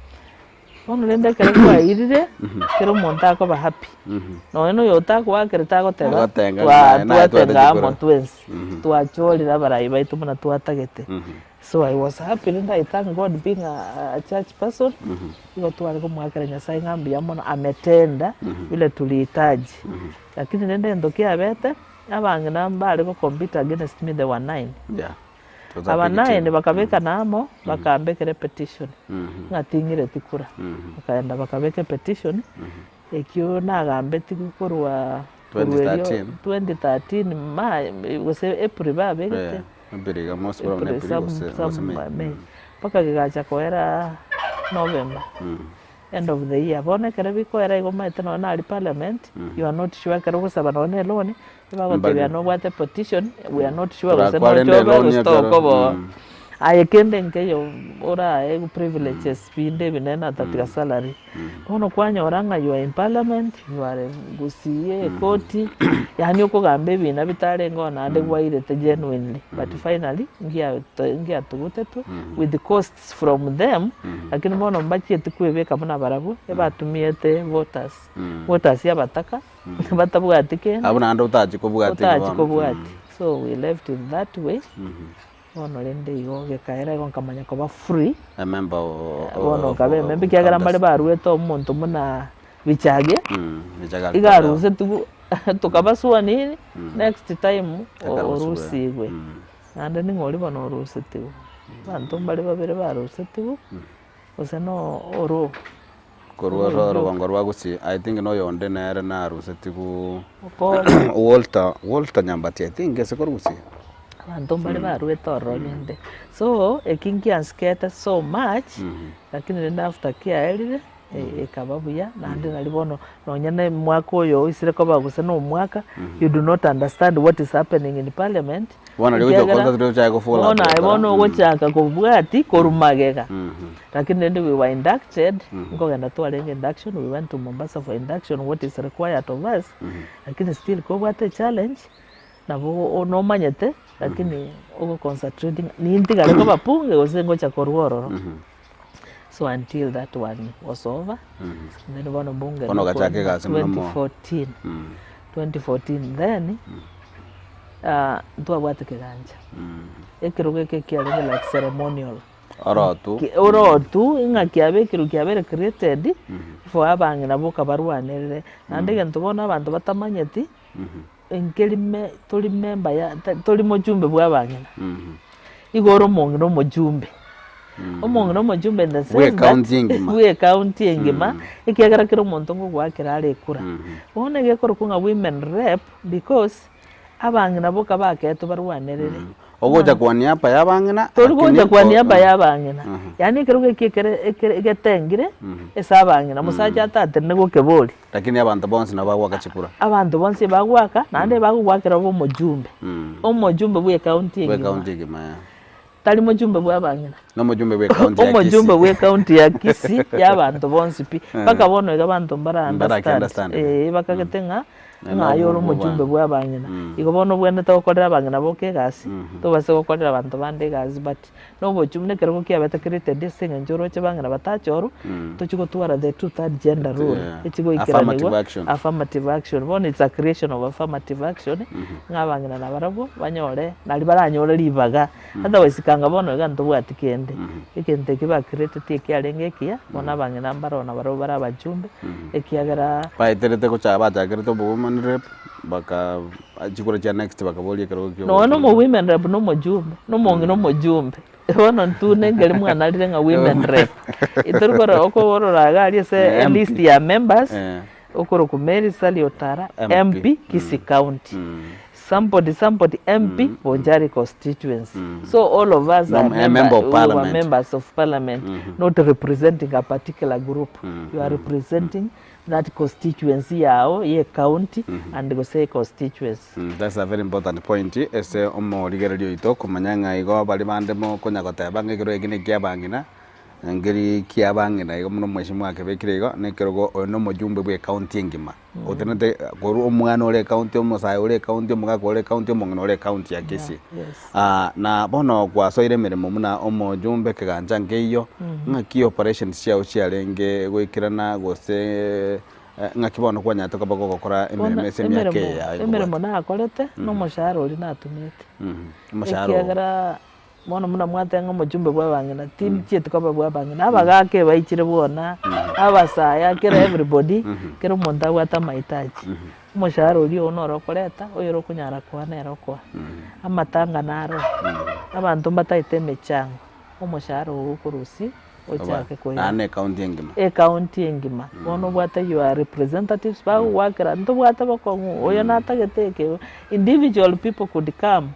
Bono rende ekero kwairire, kera omonto akoba happy, nonya na oyo otakoakerete agoteba, Agotenga twa naye naye twatenga twatachia amo korora. twensi, twachorire abarai baito buna twatagete. So I was happy rende I thank God being a a church person, igo tware komoakera Nyasaye ng'a mbuya mono ametenda vile tulihitaji. Lakini rende egento kiabete, abang'ina mbare go compete against me, they were nine. Yeah. It was a Aba big nine team. bakabekana amo, bakambekera epetition, ng'a ting'ireti kura. Bakaenda bakabeka epetition, ekio nagambetiwu korwa korwa erio 2013. 2013 ma gose April babegete, Eh, April iga most probably April April some gose gose some May. May, mpaka gegacha koera November. End of the year. Bono ekero bikoera igo omanyete nonye nari parliament, you are not sure ekero ogosaba nonye na eloan, ebagotebia Mbari. nobwate petition, we are not sure gose Torakwa rende noche obe eloan gose ekero, tokoboa. Aye kende nkeiyo orae privileges binde ebinene atatiga salary. Bono kwanyora ng'a you are in parliament, you are gusii ekoti, yaani okogamba ebina bitarengeo naende gwairete genuinely, but finally ngia ngiatugutetwe with costs. from them, lakini bono mbachieti kwebeka buna barabwo, ebatumiete voters, voters abataka, batabwati kende, Abwo naende otachi kobwati otachi bono. kobwati. So we left it that way, bono rende igo gekaera igo nkamanya koba free, A member o- o- bono of- nkaba of- emember ekiagera of mbare baruete omonto buna Bichage, Bichage alitolewa. iga arusetigwe tokabasua nini, next time Akarusigwe. orusigwe. Naende ning'o oria bono orusetigwe? Abanto mbare babere barusetigwe, gose no oro Korwa oro orogongo rwa Gusii, I think na oyonde nere narusetigwe Okobo. Walter, Walter Nyambati I think ase korwa Gusii. Abanto mbare baruete ororo rende. So, eki nkiansikete so much, lakini rende after kiaerire, ekaba buya, naende nari bono nonye na omwaka oyo oisire koba gose na omwaka, you do not understand what is happening in parliament, Bono riria ogocha ekiagera concentrate ochake gofollow bono up aye gokora. bono ogochaka kobwati korwa magega. Lakini rende we were inducted, nkogenda twarenge induction, we went to Mombasa for induction what is required of us, lakini still kobwate echallenge, nabo nomanyete lakini ogo concentrating nintigare koba bunge gose ngocha korwa ororo. So until that one was over, then bono bunge Bono ogachaka egasi buna mo- 2014 2014 then ah, ntwabwate kegancha ekerogo eke kiarenge like ceremonial Orotu. Ki- orotu ng'a kiabekirwe kiabere created for abang'ina boka barwanerere naende egento bono abanto batamanyeti nkerime tori member ya tori mochumbe bwa abang'ina igo ore omong'ina omochumbe. Omong'ina omojumbe in the Bwe sense that ekaunti engima. bwe ekaunti engima, ekiagera kera omonto ngogoakera are ekura. Bono egekorokwa ng'a women rep because abang'ina boka bakeetwe barwanerere. Ogocha kwa niaba ya abang'ina, Tori gocha lakini kwa ko- niaba ya abang'ina, yaani ekerogo eki ekere ekere getengire ase abang'ina, omosacha atatenene gokeboria. Lakini abanto bonsi nabo bagoaka chikura. Abanto bonsi ebagoaka, naende ebagogoakera obe omojumbe. Omojumbe bwa ekaunti Bwa engima. ekaunti egima eh. Tari mojumbe bwa abang'ina. Na omojumbe bwa ekaunti ya Kisii. Omojumbe bwa ekaunti ya Kisii ya abanto bonsi pi. Mpaka bono iga abanto mbara Mbaraki understand. understand. Eh, bakagete ng'a Na ng'a aye ore nobwo omojumbe bwa- bwa abang'ina. Igo bono obwenerete gokorera abang'ina boka egasi, tobase gokorera abanto bande egasi but na obochumbe na ekerogo kiabete created ase eng'encho oroche bang'ina batachorwa, tochie gotwara the two third gender rule, Yeah. echi goikeranigwa, Affirmative action. affirmative action. Bono it's a creation of affirmative action, ng'a abang'ina nabarabwo banyore, nari baranyore ribaga, otherwise kanga bono iga ntobwati kende. Egento eki ba createti ekiarenge ekiya, bono abang'ina mbaro nabarabwo bare abachumbe, ekiagera. Baeterete gocha bachakerete obo woman rep, baka chikura chia next bakaboria ekerogo kia Nonya na obochumbe. omo women rep na omojumbe, na omong'ina omojumbe, bono intwe nengeri mwanarire ng'a women rep, tori korora okoborora iga aria ase Eh, MP. elist ya members, Eh. okorokwa Mary Sally Otara, MP. MP, Kisii County. Somebody somebody MP, Bonchari constituency. So all of us No, are a member, member of we were parliament. members of parliament, not representing a particular group. You are representing that constituency yao ye county and gose constituency. That's a very important point ase omorigereria oito komanya ng'a igo baria bande mokonya goteba ng'a ekero eke nekia abang'ina, nkeri kia abang'ina igo buna omweshimiwa akebekire igo, na ekerogo oyo na omojumbe bwa ecounty engima, otenenete korwa omwana ore ecounty, omosae ore ecounty, omogaka ore ecounty, omong'ina ore ecounty ya Kisii. Na bono gwasoire emeremo buna omojumbe ekegancha nkeiyo, ng'aki operations chiao chiarenge goikerana gose ng'aki bono kwanyarete koba gogokora emeremo ase emiaka eye yaye Emeremo kobwate? nakorete, na omoshahara oria natumete. Omoshahara oo. Ekiagera bono buna mwateba ng'a omochumbe bwa abang'ina, tinchieti koba bwa abang'ina, abagaka ebaichire bwona, abasae, kera everybody, kera omonto abwate amahitaji. Omoshahara oria oo noro okoreta, oyore okonyara koa nere okoa. Amatanga naro, abanto mbataete emechango, omoshahara oo okorusia ochake koira. Naende ecounty engima. Ecounty engima. Bono obwate your representatives bagogoakera, ntobwate bokong'u, oyo natagete eke, individual people could come.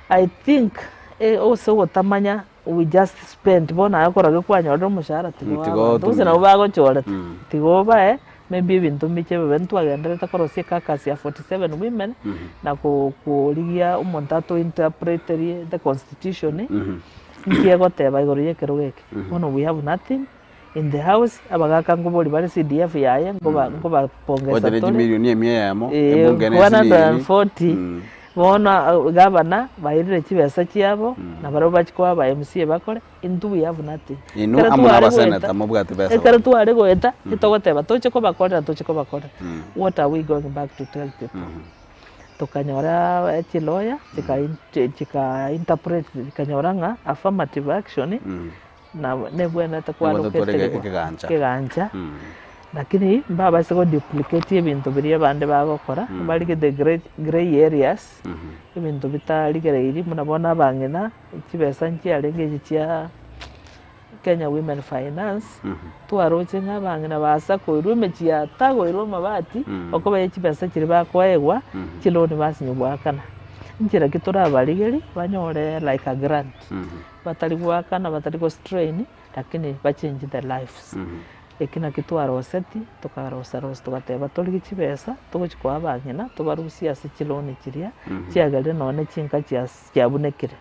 I think ase ogotamanya we just spend bono aye okorokia kwanyorire omoshahara tiga Tiga oe abanto gose otumie. nabo bagochorete tiga obae maybe ebinto mbiche bibe ntwagendererete korosia ecaucus ya 47 women na ko korigia omonto ato interpreterie the constitution nki egoteba igoro ya ekerogo eke bono we have nothing in the house abagaka nkobori bare CDF yaye nkoba nkobapongesa Gocha ne tore chimilioni emia eyemo, Eh, ebunge ne esinini. 140 Bono gavana bairire chibesa chiabo, na barabwo bachie koa aba MCA bakore, intwe we have nothing. Inwe Ekero amo na tware abaseneta goeta, mobwate besa ekero bono. tware goeta, etogoteba toche kobakorera toche kobakorera, what are we going back to tell people? Tokanyora chiloya chika chika interpret chikanyora ng'a affirmative action na nebwenerete Nebwenerete tore kwaroketerigwa ekegancha. ekegancha, lakini mbabase go duplicate ebinto biria abande bagokora, barige the grey grey areas, ebinto bitarigereiri buna bono abang'ina, chibesa nchiarenge echi chia Kenya Women Finance, twaroche ng'a abang'ina basa koirwa emechie yatagoirwe amabati, okoba ye chibesa chiria bakoegwa, chiloan basinywa goakana. Nchera ki torabarigerie banyore like a grant. Batari goakana, batari go strain, lakini ba change the lives. Eki nakio twaroseti, tokarosa rosa togateba torigie chibesa, togochi koa abang'ina, tobarusie ase chiloan chiria, chiagerire nonye na chinka chias chiabunekire.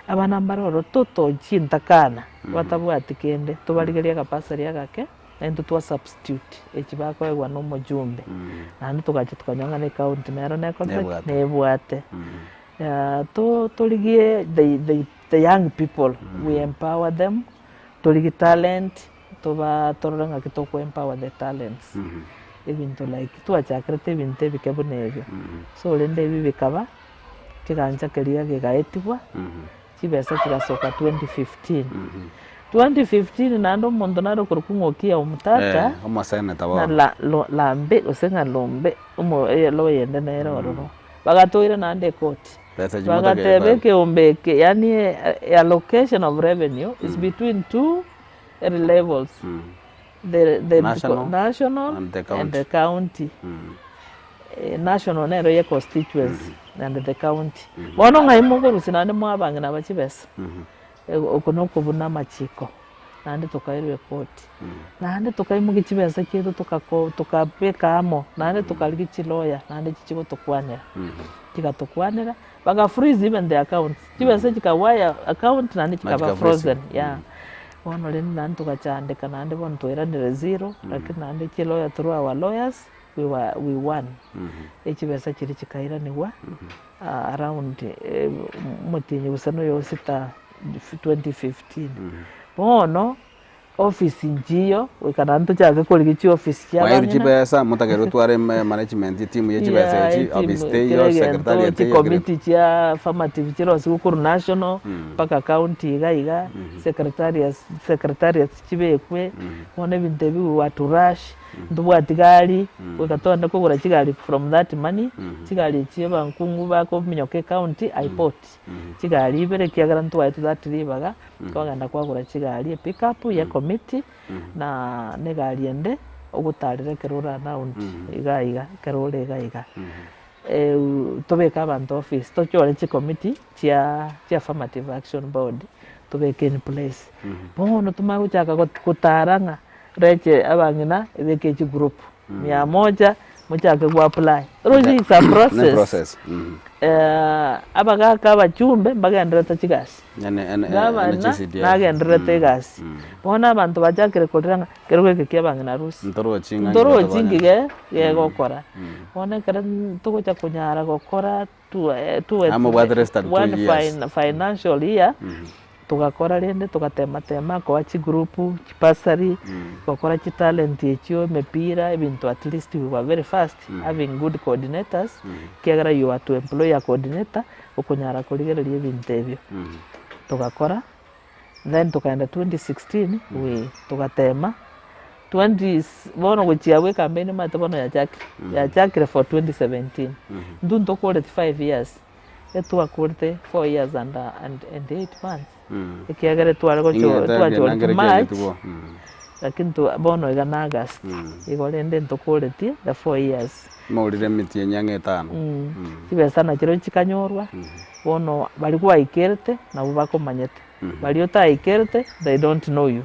Abana mbare ororo totochi chintakana, batabwati kende, tobarigerie agapasari agake, naintwe twa substitute echi bakoegwa na omojumbe. Naende togacha tokanyora ng'a na ecounty nero nekorete ki? Nebwate. Nebwate. To torigie the the the young people, we empower them, torigie talent, toba torore ng'aki toko empower the talents, ebinto like twachakerete ebinto ebike buna ebio. So rende ebi bikaba, kegancha keria gegaetigwa, chibesa chigasoka 2015. 2015 naende omonto nare okorokwa ng'a Okiya Omtata, Eh, omoseneta na bono. la lo lambe gose ng'a lombe omo lawyer ende nere ororo. Bagatoira naende ekoti. Besa echi motakeire Bagateba koegwa. ekeombe eke yaani allocation of revenue is between two levels, the the National national and the and county. the county. National nero ye constituency and the county. Bono ng'ai mokorusia naende mwabang'ina aba chibesa? Oko nokobuna amachiko naende tokairwa ekoti. Naende tokaimokia chibesa chiaito tokako tokabeka amo naende tokarigia chiloya naende chichia gotokwanera. Chigatokwanera, baka freeze even the accounts, chibesa chikawaya account naende chikaba chika freeze. frozen yeah. Bono rende naende togachandeka naende bono twairanire zero, lakini naende chiloya through our lawyers, we were we won. Echibesa chiria chikairanigwa around omotienyi gose na oyo sita 2015. Bono office nchiyo goika naende tochake korigia chiofisi chia Mwairwe abang'ina. chibesa motakeirwe otware management etimu ye chibesa Yeah, echi etimu, office kera teiyo egento, secretariat teiyo kere chikomiti chia affirmative chirosiwe korwa national mpaka county iga iga, secretariats secretariats chibekwe, bono ebinto ebi we were to rush. Ntobwati gari, goika togende kogora chigari from that money, chigari echi abankungu bakominyoka ecounty I bought chigari ibere ekiagera ntwaetwe that ribaga, twagenda kwagora chigari epickup ya ecommittee na na egari ende ogotarera ekero ore around iga iga ekero ore iga iga. Tobeke abanto office tochore chicommittee chia chia affirmative action board tobeke in place. Bono tomanye gochaka gotara ng'a Reche abang'ina ebeke chigroup mia moja mochake go apply. Roche it's a Ne process. process. Mhm. Abagaka abachumbe mbagendererete chigasi. Ene ene ene Gavana GCDF. nagendererete egasi. Bono abanto bachakire korera ng'a ekerogo eke kia abang'ina rusia. Ntorochi ng'a Ntorochi nki ge gegokora. Bono ekero togocha konyara gokora towards Amobwate less than two one years. financial year, togakora rende togatema tema koa chigroup, chibasari, gokora chitalent echio, emepira, ebinto at least we were very fast having good coordinators, ekiagera you are to employ a coordinator, okonyara korigereria ebinto ebio. Togakora, then tokaenda 2016 we togatema, 20 bono gochia abwo ecampaign omanyete bono yachakire, yachakire for 2017. Intwe ntokoreti five years, etwakorete four years and and and eight months, ekiagera etware gocho Ing'ete twachoreti nangere March, kiagetigwa. lakini twa bono iga na August, igo rende ntokoretie the four years. Maurire emetienyi ang'e etano. Chibesa nachirobio chikanyorwa, bono baria gwaikerete nabwo bakomanyete, baria otaikerete they don't know you.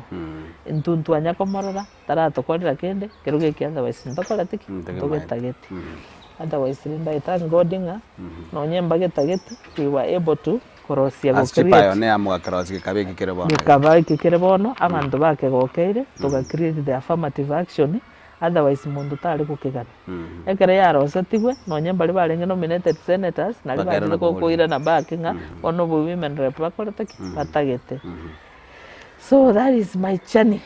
Intwe ntwanya komorora, taratokorera kende, kero geke otherwise ntokoreti ki? Ntogetageti. Otherwise rende I thank God ng'a nonye mbagetageti, we were able to korosia go Ase create. chipioneer mogakerosia gekaba eke kere bono iga. Gekaba eke kere bono, abanto bakegokeire, toga create the affirmative action, otherwise monto tare gokegana. Ekero yarosetigwe, nonye mbaria barenge nominated senators, naria Bakairana bachete koboria. koirana back ng'a bono obo women rep bakorete ki? Batagete. So that is my journey.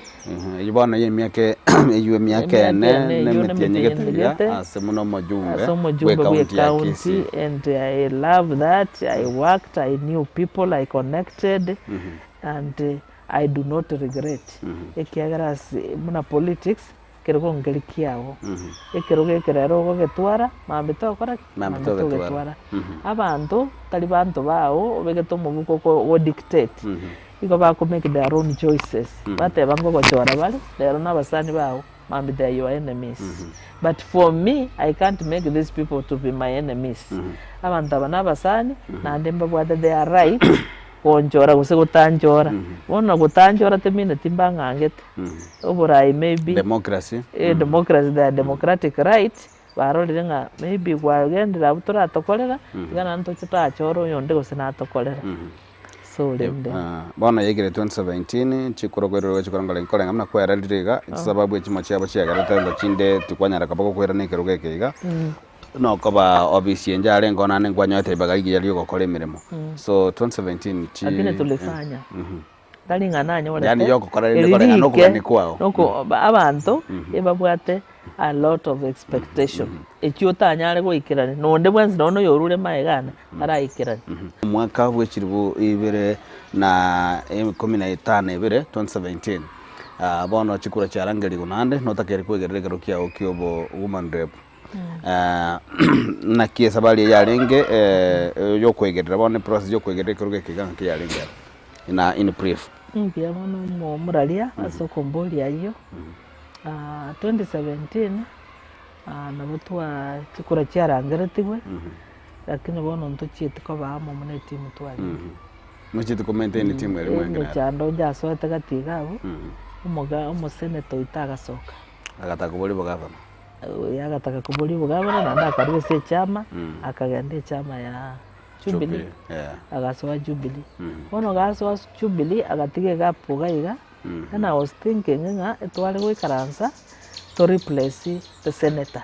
Eyio bono ya emiaka eyio emiaka Emiaka ene ene, na eyio emetienyi nemetienyi gete iga gete. ase buna omojumbe Ase bwe omojumbe bwe county ya county Kisii. and I love that, I worked, I knew people, I connected and I do not regret ekiagera ase buna politics ekerogo nkeri kiago, ekerogo eke rero ogogetwara mambia togokora ki? Mambia Mambia togetwara. togetwara. Abanto tari banto bao obegete omobuko oko go dictate, igo bako make their own choices, bateba ngogochora bare, rero na abasani bago mambia they are your enemies. But for me, I can't make these people to be my enemies. Abanto aba na abasani, naende mbabwate their right Gonchora gose gotanchora. Bono gotanchora temineti mbang'angete. Oborai maybe. Democracy. Eh, democracy, their democratic right, barorire ng'a maybe kwagendire abwo toratokorera, tiga naende toche tachore oyonde gose natokorera. So rende. Bono yaikire 2017, chikura okoirora gochikora nkore nkoreng'a buna kwererire iga, chisababu echimo chiabo chiagerete ngo chinde tikwanyara koba gokoirana ekerogo eke iga. Nokoba ofisi enche arenge oo naende nkwanyorete ribaga rigiya ri'ogokora emeremo. So 2017 chi Lakini tulifanya. Tari ng'a nanyorete. Yaani yogokora rende Eri koreng'ana rike, nokogania kwao. noko abanto ebabwate a lot of expectation echio otanyare goikerania na onde bwensi nonye na oyorure magega ane taraikerania. Omwaka bwe chilifu ibere na ikomi na etano ebere, 2017, bono chikura chiarangerigwe naende notakeire kwegerera ekero kiago kia obo woman rep. Naki esabari eye yarenge yokoegerera bono eprocess yokoegerera ekerogo eke iga ng'aki yarenge ere in a in brief. Mbuya mono omoraria ase okomboria ayio, 2017 nabo twa chikura chiarangeretigwe, lakini bono ntochieti koba amo buna etimu twarenge. Mochieti ko maintain etimu eria mwenge nere. Emechando njasoete gati iga abwo, omoga omosenator oito agasoka. Agataka koboria obogavana. Oyo agataka koboria obogavana naende akarua ase echama, akagenda echama ya Jubilee, agasoa Jubilee. Bono gasoa Jubilee agatiga egapu iga iga, then I was thinking ng'a etware goikaransa to replace the senator,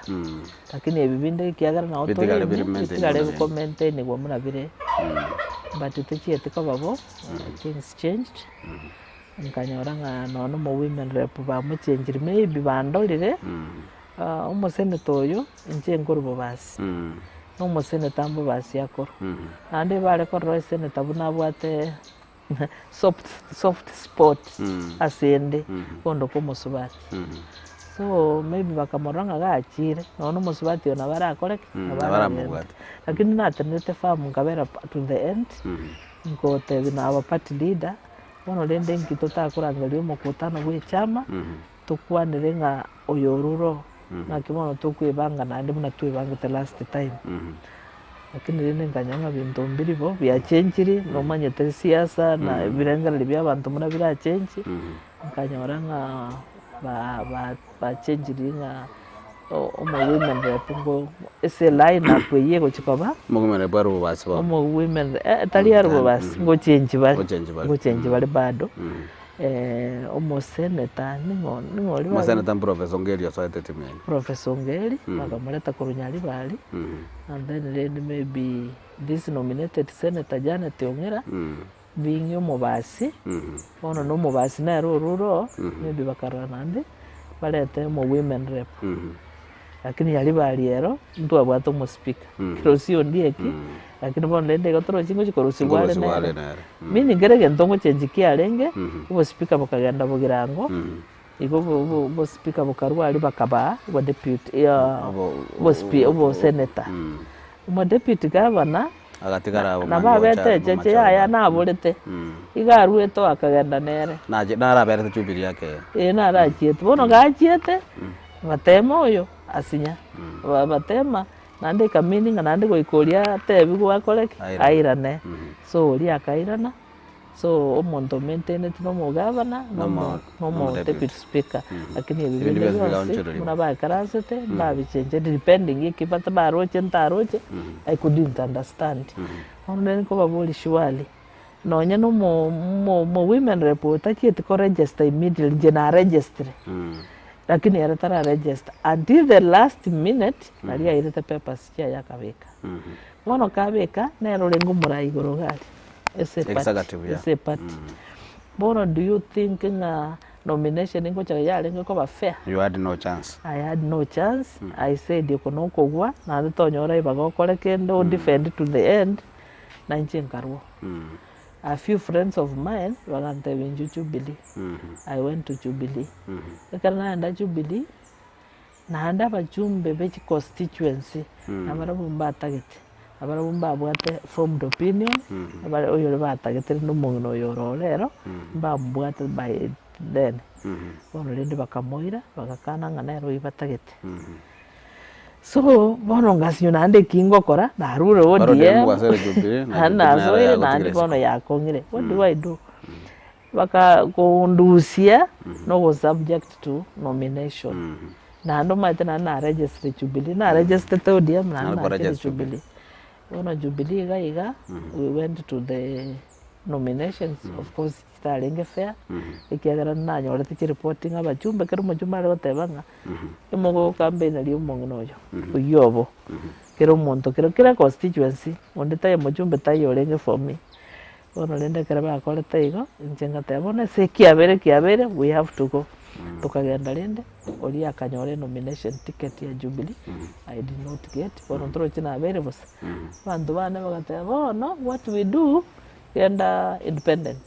lakini ebi binde ekiagera nabo tore Bitigare bire ime, maintained bitigare buna bire. bikomaintainigwa buna bire, but tochieti koba bo, things changed. Nkanyora ng'a nonya na omo women rep bamochenchiri maybe bandorire, omosenator oyo inche nkorwa Bobasi, na omosenator mbobasi akorwa. Naende bare korora esenator buna abwate soft soft spot ase ende, kondoka omosubati. So maybe bakamorora ng'a gachire, nonya na omosubati oyo nabo arakore ki? Nabo Nabo aragende. aramobwate. Lakini natenenete firm nkabera to the end, nkotebi na our party leader, Bono rende inki totakorangeria omokutano bw'echama, tokwanere ng'a oyo orure oo, naki bono tokwebanga naende buna twebangete last time. Lakini rende nkanyora ng'a binto mbiri bo, biachenchiri, nomanyete siasa na ebirengererio bia abanto buna birachenchi, nkanyora ng'a ba ba bachenchiri ng'a omo women rep ngo ase eline up eywo egochi koba, Omo women rep are obobasi bono. Omo women eh tari are obobasi, ngochenchi bare, Ngochenchi bare. ngochenchi bare bado, omosenator ning'o ning'o oria bare? Omosenator mprofessor Ongeri osoete etimu yaino. Professor Ongeri, bakamoreta korwa Nyaribari, and then rende maybe this nominated senator Janet Ong'era, Being omobasi, bono na omobasi nere orure oo, maybe bakarora naende barete omo women rep. Lakini Nyaribari ero, ntwabwate omospeaker, Rosie Ondieki, lakini bono rende igo torochi ngochi korusigwa are Nkorusigwa are nere. nere. Meaning kera egento ngochenchi kiarenge, obospeaker bokagenda bogirango, igo obo obo obospeaker bokarwa aria bakabaa obodeputy obospi obosenator. Omodeputy governor. Agatigara Na abwo nabo mambia abete gocha echeche bomache yaya ororo. naborete, iga aruete oo akagenda nere. Nache naraberete Jubilee ake. Ee narachiete. Bono gachiete, batema oyo asinya, ba batema naende ekamini ng'a naende goika oria atebiwe akore ki? Airane. Airane. So oria akairana, so omonto omaintaineti na omogavana, na omo Nomo- na omo nomo deputy deputy. speaker. Lakini ebi Ebinto binde bionsi bionsi, bigaonchoreria. buna baikaransete, mbabichenchetie depending eki bata baroche ntaroche, I couldn't understand. Bono rende nkobaboria surely, nonye na omo omo omo women rep otachieti ko register immediately, inche na registire, lakini ere tara register until the last minute, naria airete papers chiaye akabeka. Bono kabeka, nere orenge omorai igoro iga aria, ase eparty, Executive, yeah. ase eparty. Bono do you think ng'a nomination ngochaka yarenge koba fair? You had no chance. I had no chance, I said oko nokogwa, naende tonyora ribaga okore kende o defend to the end, na inche nkarwa. A few friends of mine bagantebia inchuo Jubilee, I went to Jubilee. Ekero naenda Jubilee, Naende abachumbe be chiconstituency nabarabwo mbatagete, nabarabwo mbabwate formed opinion, abare oyore batagete rende omong'ina oyo ore oo rero, mbamobwate by then. Bono rende bakamoira, bagakana ng'a nere oyio batagete. So, bono ngasinywa naende eki ngokora, narure Baro ODM, ODM gwasoire Jubilee, na naende Jubilee nero nasoire yagotigire naende isiko. bono yakong'ire, what do I do? Bakakondusia nogo subject to nomination. Naende omanyete naende na register Jubilee, na registerete ODM naende Naende nachire kwaregister Jubilee. Bono Jubilee iga iga, we went to the nominations, of course chitarenge fair, ekiagera nanyorete chiripoti ng'a abachumbe, ekero omochumbe are goteba ng'a, emogokampeneria omong'ina oyo, oyio obo, kera omonto kera kera constituency, onde taiyo mochumbe taiyo orenge for me. Bono rende ekero bakorete igo, inche ngateba bono ase ekiabeire kiabeire we have to go. Tokagenda rende, oria akanyora enomination ticket ya Jubilee, I did not get, bono ntoroche nabeire bosa. Abanto bane bagateba bono what we do, genda independent,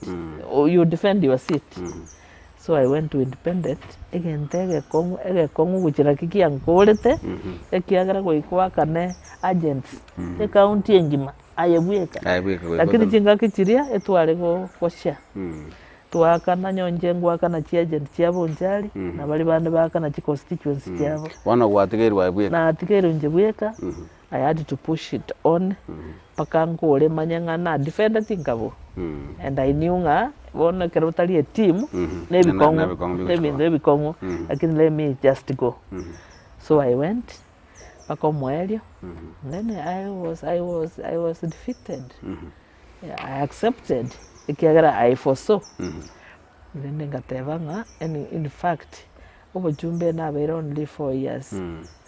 you defend your seat. So I went to independent, egento egekong'u egekong'u gochia naki kiankorete, ekiagera goika oakane agents, ecounty engima aye bweka. Aye bweka goika Lakini otame. chingaki chiria etware go goshare. Twaakana nyo inche ngoakana chiagent chia Bonchari, na baria bande baakana chiconstituency chiabo. Bono gwatigeirwe aye bweka. Natigeirwe inche bweka, I had to push it on mpaka nkore manye ng'a na defendeti nkabua. And I knew ng'a bono ekero otari eteam, na ebikong'u, Na ebikong'u bigochia ebinto koba. ebikong'u, lakini let me just go. So I went mpaka omoerio, then I was, I was, I was defeated. I accepted ekiagera I foresaw. Rende ngateba ng'a in in fact obochumbe nabeire only 4 years,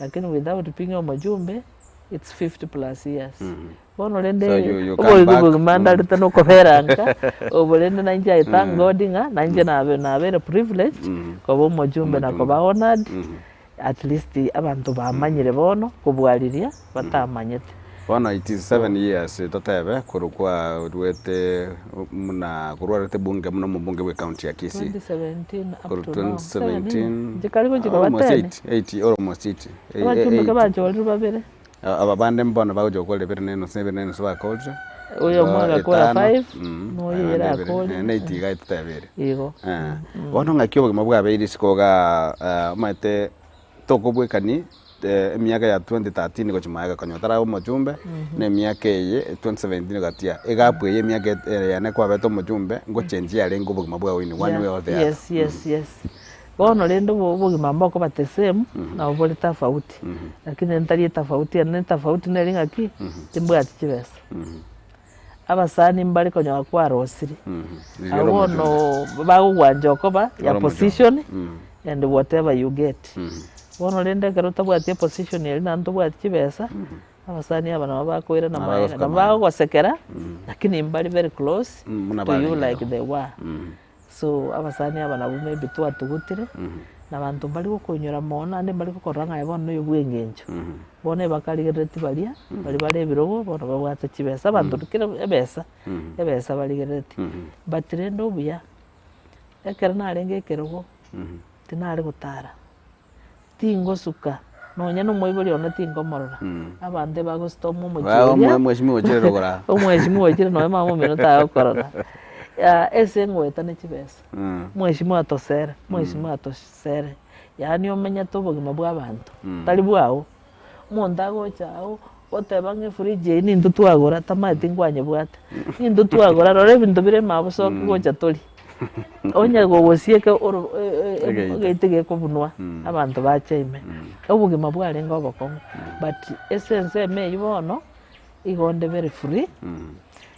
lakini without being omochumbe it's 50 plus years. Bono rende So you come oboigo back. bogima ndarete na okobera nka, obo rende nainche I thank God ng'a nainche nabe nabeire privileged koba omochumbe na koba honoured, at least abanto bamanyire bono kobwariria batamanyete. Bono it is 7 years totebe korwa kwarwete muna korwarete bunge muno omobunge bwa county ya Kisii. 2017 up Korwa to now. 2017 Inche karibu chikoba almost 10. 8 8 almost 8. Abachumbe ke bachorire babere. Aba bande mbono bagocha gokora ebere na enusu ebere na enusu bakorire. Oyo omo agakora 5, na oyo ere akorire. Na 8 iga etotebere. Igo. Bono ng'aki obogima bwabeire isiko igaa omanyete tokobwekani emiaka ya 2013 gochia magega konya otaraba omochumbe, na emiaka eye 2017 gotia, egap eye emiaka yane kwabete omochumbe, ngochenjia yarenge obogima bwao in one way or the other. Yes. Bono rende obogima mbokoba the same, nabo bore tofauti. Lakini ntari etofauti ene etofauti nere ng'aki, timbwati chibesa. Abasani mbare konyora kwarosire. Riria ore Abwo omochumbe. bono bagogwancha okoba ya Ore omochumbe. position and whatever you get. Bono rende ekero otabwati eposition eria naende tobwati chibesa, abasani aba nabo bakoirana Nabo maega, bagosuka nabo maega. bagogosekera, lakini mbari very close Buna to you barenge like igo. they were. So abasani aba nabwo maybe twatugutire, na abanto mbari gokoinyora mono naende mbari gokorora ng'a aye bono noyo bwa eng'encho. Bono ebakarigerereti baria, baria bare ebirogo bono babwate chibesa, abanto kera ebesa, ebesa barigerereti. But rende obuya, ekero narenge ekerogo, tinare gotara, tingosuka, nonya na omoibori one tinkomorora, abanto ebagostorm omochie Ba oria, omweshimiwa ochire rogoro aa. omweshimiwa ochire nonya mama omino tagokorora, ase ngoeta ne chibesa, mweshimiwa atosere, mweshimiwa atosere, yaani omenyete obogima bwa abanto, tari bwao. Omonto agocha agwo, goteba ng'a efridge eywo nintwe twagora tamaeti nkwanyebwate, nintwe twagora rora ebinto bire mabosoki gocha tori, onye gogosieka oro Egeita. egeita gekobunwa, abanto bache ime. Obogima bwarenge obokong'u, but ase ensemo eywo bono, igo onde very free,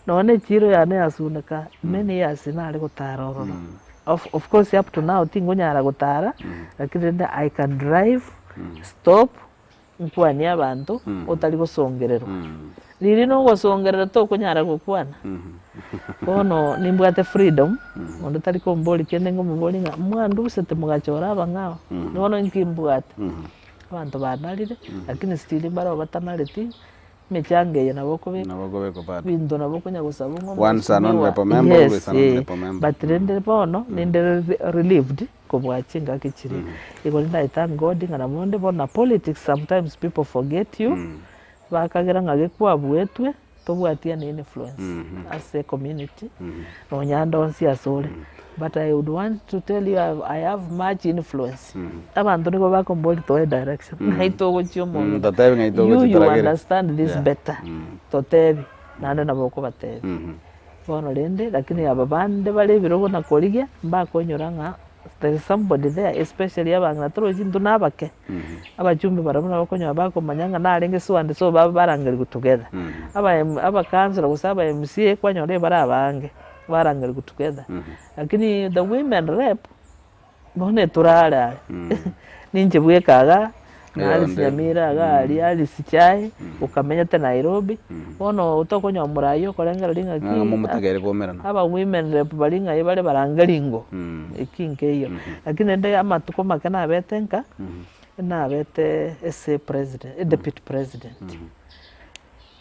nonya na echiro yane yasuneka, many years nare gotara ororo. Of course up to now tingonyara gotara, lakini rende I can drive, stop, nkwanie abanto, otari gosongererwa. Riria na ogosongerera tokonyara gokwana, bono nimbwate freedom, onde tari komboria kende ngomoboria ng'a mwandusete mogachora abang'ao, bono inki mbwate? Abanto banarire, lakini still mbaro batanareti, emechango eye nabo okobeka, Nabo okobeka bado. ebinto nabo okonya gosaba ng'a Once an omweshimiwa, honorable member, always yes an eh, honorable member. but rende bono ninde relieved kobua chingaki chiria. Igo rende I thank God ng'a nabo onde bono na politics sometimes people forget you, bakagera ng'a gekwabuetwe, tobwati any influence ase ecommunity, nonya ande onsi ase ore. But I would want to tell you I have much influence. Abanto nigo bakomboria toe direction, ng'ai togochia omong'ina. Totebi ng'ai togochia You you toragere. understand this better, totebi, naende nabo okobatebia. Bono rende, lakini aba bande bare ebirogo na korigia, mbakonyora ng'a there is somebody there, especially abang'ina torochi intwe na abake, abachumbi barabwo nabo okonyora bakomanya ng'a narenge so and so babe barangerigwe together. Aba M abacouncillor gose aba MCA kwanyora ebare abange, barangerigwe together. Lakini the women rep, bono etorare are, ninche bweka igaa, na Alice Eyonde. Nyamira iga aria Alice Chai, okamenyete Nairobi, bono tokonyora morai okorengereria ng'aki Ng'a momotagere komerana. aba women rep baria ng'ai bare barangeri ingo, eki nkeiyo. Lakini rende amatuko make nabete nka, nabete ase president deputy president.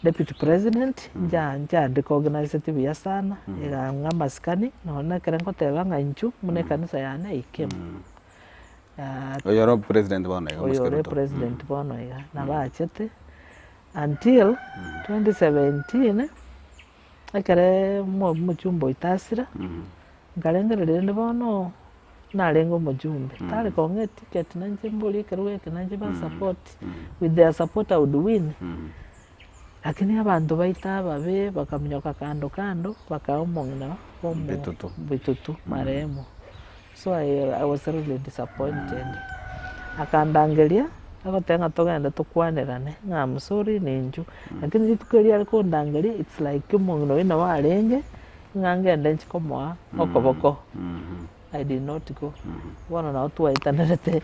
Deputy President, ncha ncharecogniseti buya sana, egang'a amasikani, nonye ekero nkoteba ng'a inchuo buna ekanisa yane I came. Oyo ore president bono iga Oyo Mosike ore Ruto. president bono iga, nabo achete until 2017, ekere omo omochumbe oito asira, nkarengereria rende bono narenge omochumbe, tari kong'a eticket nainche mborie ekerogo eke nainche bansupport, with their support I would win. Lakini abanto baito ababe bakaminyoka kando kando, bakaa omong'ina omo Bitutu. bitutu marehemu. So I I was really disappointed. Akandangeria, agoteba ng'a togende tokwanerane, ng'a am sorry ninchu, lakini rituko erio are kondangeria it's like omong'ina oyio nabo arenge, ng'a ngende nchi komoa okoboko, I did not go. Bono nabo twaetanerete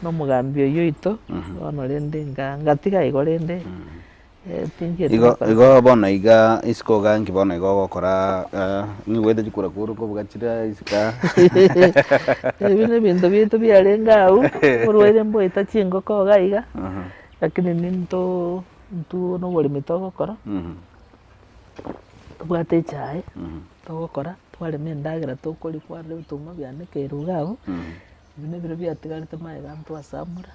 na omogambi oyio oito, bono rende nga ngatiga igo rende tinchieti Igo gokora. igo bono iga isiko iga nki bono igo ogokora nigoete chikura kuru nkobuga chire isiko aa. Ebi na ebinto biaito biarenge abwo, oborwaire mboeta chingoko iga iga, lakini ninto intwo na oboremi togokora. Tobwate echae, togokora, twarema endagera tokoria kwarora ebituma bianekeirwe iga abwo, ebi na ebiro biatigarete magega ntwasamora.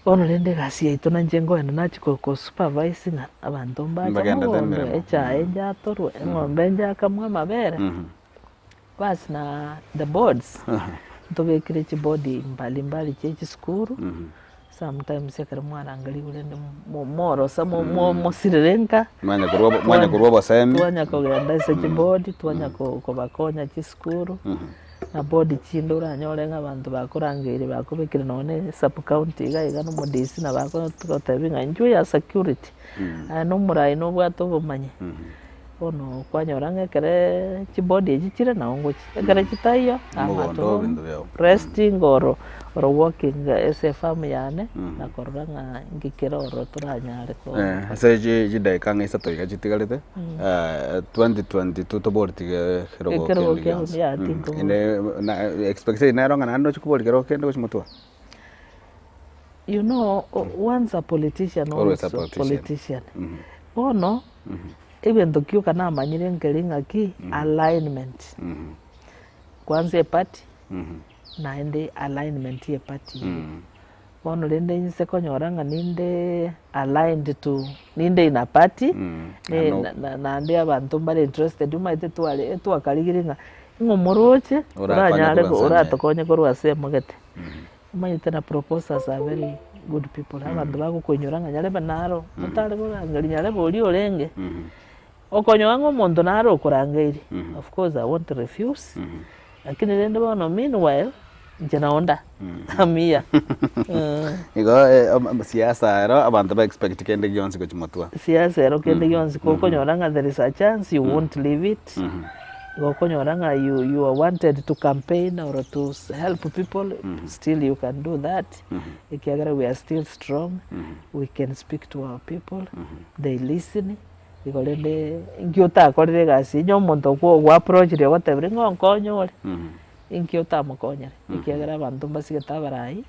Bono rende egasi yaito na inche nkoenda nachia ko ko supervise ng'a abanto mbacha Mbagendete mogondo, emeremo. echae njatorwe, eng'ombe njakamwa amabere, basi na the boards, ntobekire chibodi mbali mbali chia chisukuru, sometimes ekero mwarangerigwe rende mo- morosa mo- mo- mosirere nka, Mwanya korwa mwanya korwa obosemi. twanya kogenda ase chibodi, twanya ko- kobakonya chisukuru, na bodi chinde oranyore ng'a abanto bakorangeire bakobekire nonye na sub county iga iga na omodc nabo akototebia ng'a inchuo ya security, aye na omorai nobwate obomanyi. Bono kwanyora ng'a ekereee chibodi echi chire nabo ngochia, ekere chitaiyo I'm at Omogondo home ebinto biao. resting or or working ase efarm yane na korora ng'a inki kere ororo toranyare ko Ase chi chidaeka ang'e isato iga chitigarete, 2022 tobori tiga ekerogo Ekerogo kende kia gionsi. ya, tinkoboria. Inde na expectation nero ng'a naende nochia koboria kerogo kende gochia motwe? You know once a politician Always always a a politician. politician. Bono, egento kioka namanyire nkeri ng'aki, alignment. Kwanza eparty, naende alignment ya eparty eyio. Bono rende inse konyora ng'a ninde aligned to, ninde in a party, Naende na- na- naende abanto mbare interested omanyete tware twakarigirie ng'a, ng'a omoroche Orakonye oranyare korwa ensemo eye. oratokonye korwa ase emogete. Omanyete na proposers are very good people, abanto bagokoinyora ng'a nyarebe naro, otare korangeria nyarebe oria orenge, okonyora ng'a omonto naro okorangeirie, of course I won't refuse, lakini rende bono meanwhile, inche nao nda, am here. Igo siasa ero abanto ba expect kende gionsi gochia motwe. Siasa ero kende gionsi kokonyora ng'a there is a chance you won't leave it. Igo okonyora ng'a you you are wanted to campaign or to help people, still you can do that, ekiagera we are still strong, we can speak to our people, they listen, igo rende inki otakorire egasi onye omonto okwo ogoapproachire ogotebire ng'a onkonye ore, inki otamokonyere, ekiagera abanto mbasigete abarai,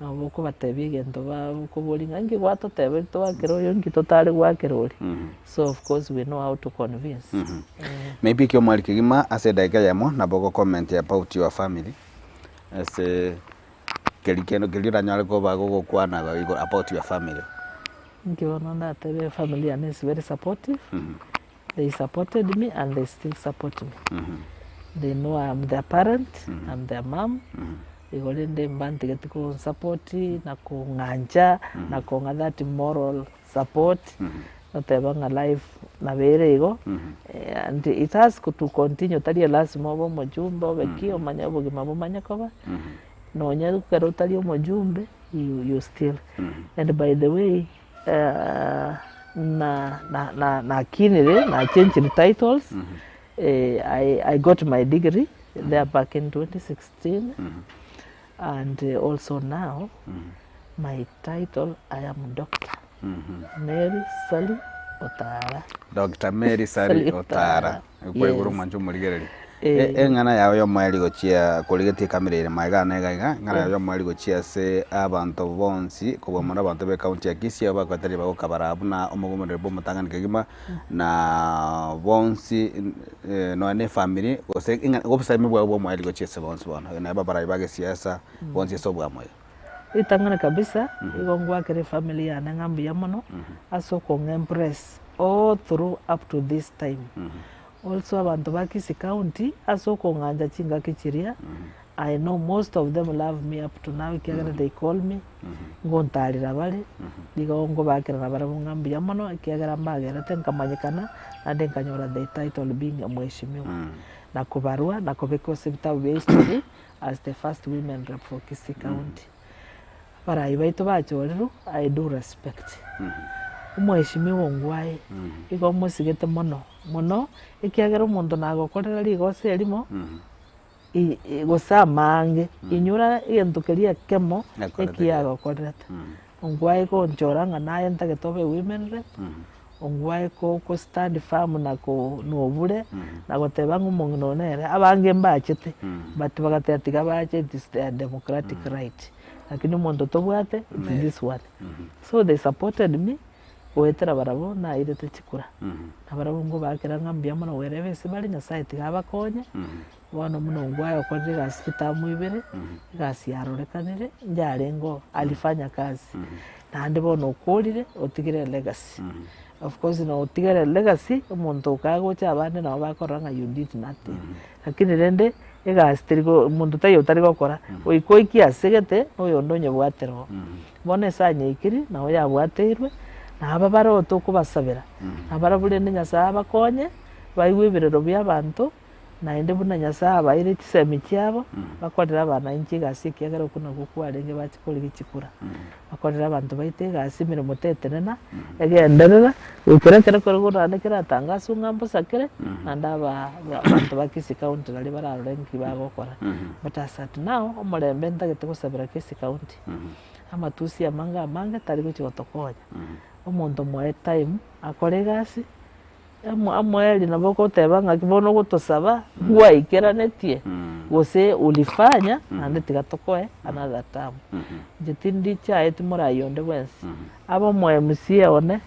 nabo okobatebia egento bakoboria ng'a inki gwatotebetie twakera oyo inki totare gwakera oria, so of course we know how to convince. Maybe ekio omwari kegima ase edageka eyemo nabo ogo comment about your family ase keri kende keria oranyare koba gogokwana igo about your family. Inki bono ndatebe efamily yane is very supportive, they supported me and they still support me. They know I am their parent, I'm their mum, igo rende mbantigeti konsupport na kong'ancha na kong'a that moral support, goteba ng'a life nabo ere igo, and it has to continue tari elasima obe omochumbe obe ki omanye obogima bomanye koba, nonye ekero otari omochumbe you you still and by the way na na na nakinire nachangire titles I I got my degree there back in 2016 and also now my title I am doctor Mary Sally Otara. Doctor Mary Sally Sally Otara. Otara. Kwaigure Yes. omwancho omorigereria. Eng'ana yao y'omoerio gochia korigetie ekamera ere magega ane iga iga, eng'ana yao y'omoerio gochia ase abanto bonsi kobua mono abanto b'ecounty ya Kisii abwo bagoetereria bagokabara buna omogomoreri bwa omotang'ani kegima, na bonsi nonya na efamiri gose ing'a obosemi bwao bwa omoerio gochia ase bonsi bono, neba abarai ba gesiasa bonsi ase obwamo iga. Ritang'ani kabisa, igo ngwakera efamiri yane ng'a mbuya mono, ase okong'empress all through up to this time. Also abanto ba Kisii County ase okong'ancha chingaki chiria, I know most of them love me up to now ekiagera they call me, ngontarera bare, nigo ngobakera nabarabwo ng'a mbuya mono ekiagera mbagerete nkamanyekana naende nkanyora the title being a mheshimiwa. Na kobarwa na kobekwa ase ebitabu bia history as the first women rep for Kisii County. Abarai baito bachorirwe, I do respect. Omweshimiwa ongwae, igo omosigete mono, mono, ekiagera omonto nagokorera rigoso erimo, i- i- gose amaange, inyora egento keria ekemo Akorete ekiya agokorerete. Ongwae gonchora ng'a naye ntagete obe women rep, ongwae ko ko stand firm na ko na obure, na goteba ng'a omong'ina oyo nere, abange mbachete, but bagateba tiga bache it is their democratic right. Lakini omonto tobwate it's this one. So they supported me, goetera barabwo nairete chikura. Na barabwo nkobakera ng'a mbuya mono wherever ase bare Nyasaye tiga abakonye, bono buna ongwae okorire egasi chitamu ibere, egasi yarorekanire, njarenge oo, alifanya kazi. Naende bono okorire, otigire elegacy. Of course notigere elegacy, omonto okagocha abande nabo bakorora ng'a you did nothing. Lakini rende, egasi teri go omonto taiyo otari gokora, goika oikie ase gete, na oyonde onyebwatera oo. Bono ase anyaikiri, nabo yabwateirwe, na aba bare oo tokobasabera, nabarabwo rende Nyasaye abakonye, baigwe ebirero bia abanto, naende buna Nyasaye abaeire chisemi chiabo, bakorere abananchi egasi ekiagera okwo nakwo kwarenge bache korigia chikura. Bakorere abanto baito egasi emeremo tetenena, egenderera, goikera ekero korwa naende keratangaswe ng'a mbosa kere, naende aba abanto ba Kisii County baria bararore nki bagokora. But as at now, omorembe ntagete gosabera Kisii County, amatusi amange amange tari gochia gotokonya, omonto moe time akore egasi. Amoerio nabo ogoteba ng'aki bono ogotosaba ngwaikeranetie gose ulifanya naende tiga tokoe another term. Inche tindi chiaeti morai onde bwensi, abe omo MCA one,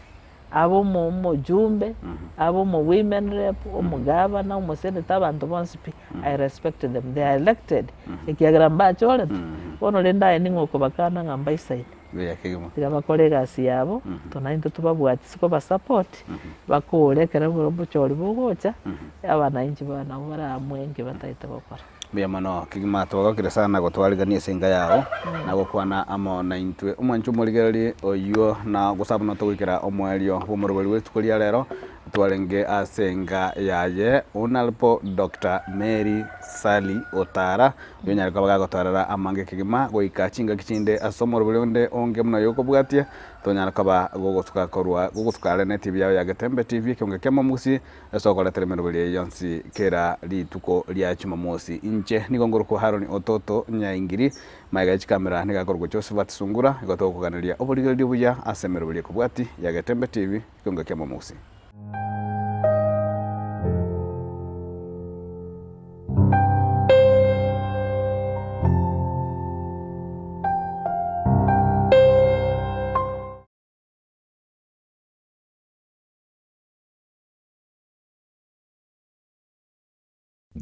abe omo omojumbe, abe omo women rep, omogavana, omosenator, abanto bonsi pi, I respect them, they are elected ekiagera mbachorete, bono rende aye ning'o okobakana ng'a mbaisaine. Buya kegima. Tiga bakore egasi yabo, to naintwe tobabwati ase kobasupport, bakore ekero obochori bogocha, abanainchi bao nabo baraamue inki batagete gokora. Mbuya mono kegima twagokire sana gotwarigania ase enka yao na gokwana amo naintwe. Omwancho omorigereria oyio na gosaba buna togoikera omoerio bw'omoroberi bw'rituko ria rero twarenge ase enka yaye Honourable Doctor Mary Sally Otara Oyio onyare koba gagotoerera amange kegima goika chingaki chinde ase omoroberi onde onge buna oyo okobwatia, tonyare koba gogosuka korwa gogosuka are ne TV yao ya Getembe TV ekeongo kia Momusi ase okoretera emeroberi eye yonsi kera rituko ria Jumamosi. Inche nigo ngorokwa Haron Ototo Nyaingiri, magega ye chikamera nigo akorokwa Josephat Sungura, igo togokoganeria oborigereria obuya ase emeroberi ekobwati ya Getembe TV ekeongo kia Momusi.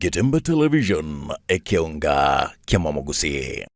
Getembe Television, ekeonga ki'amamogusii.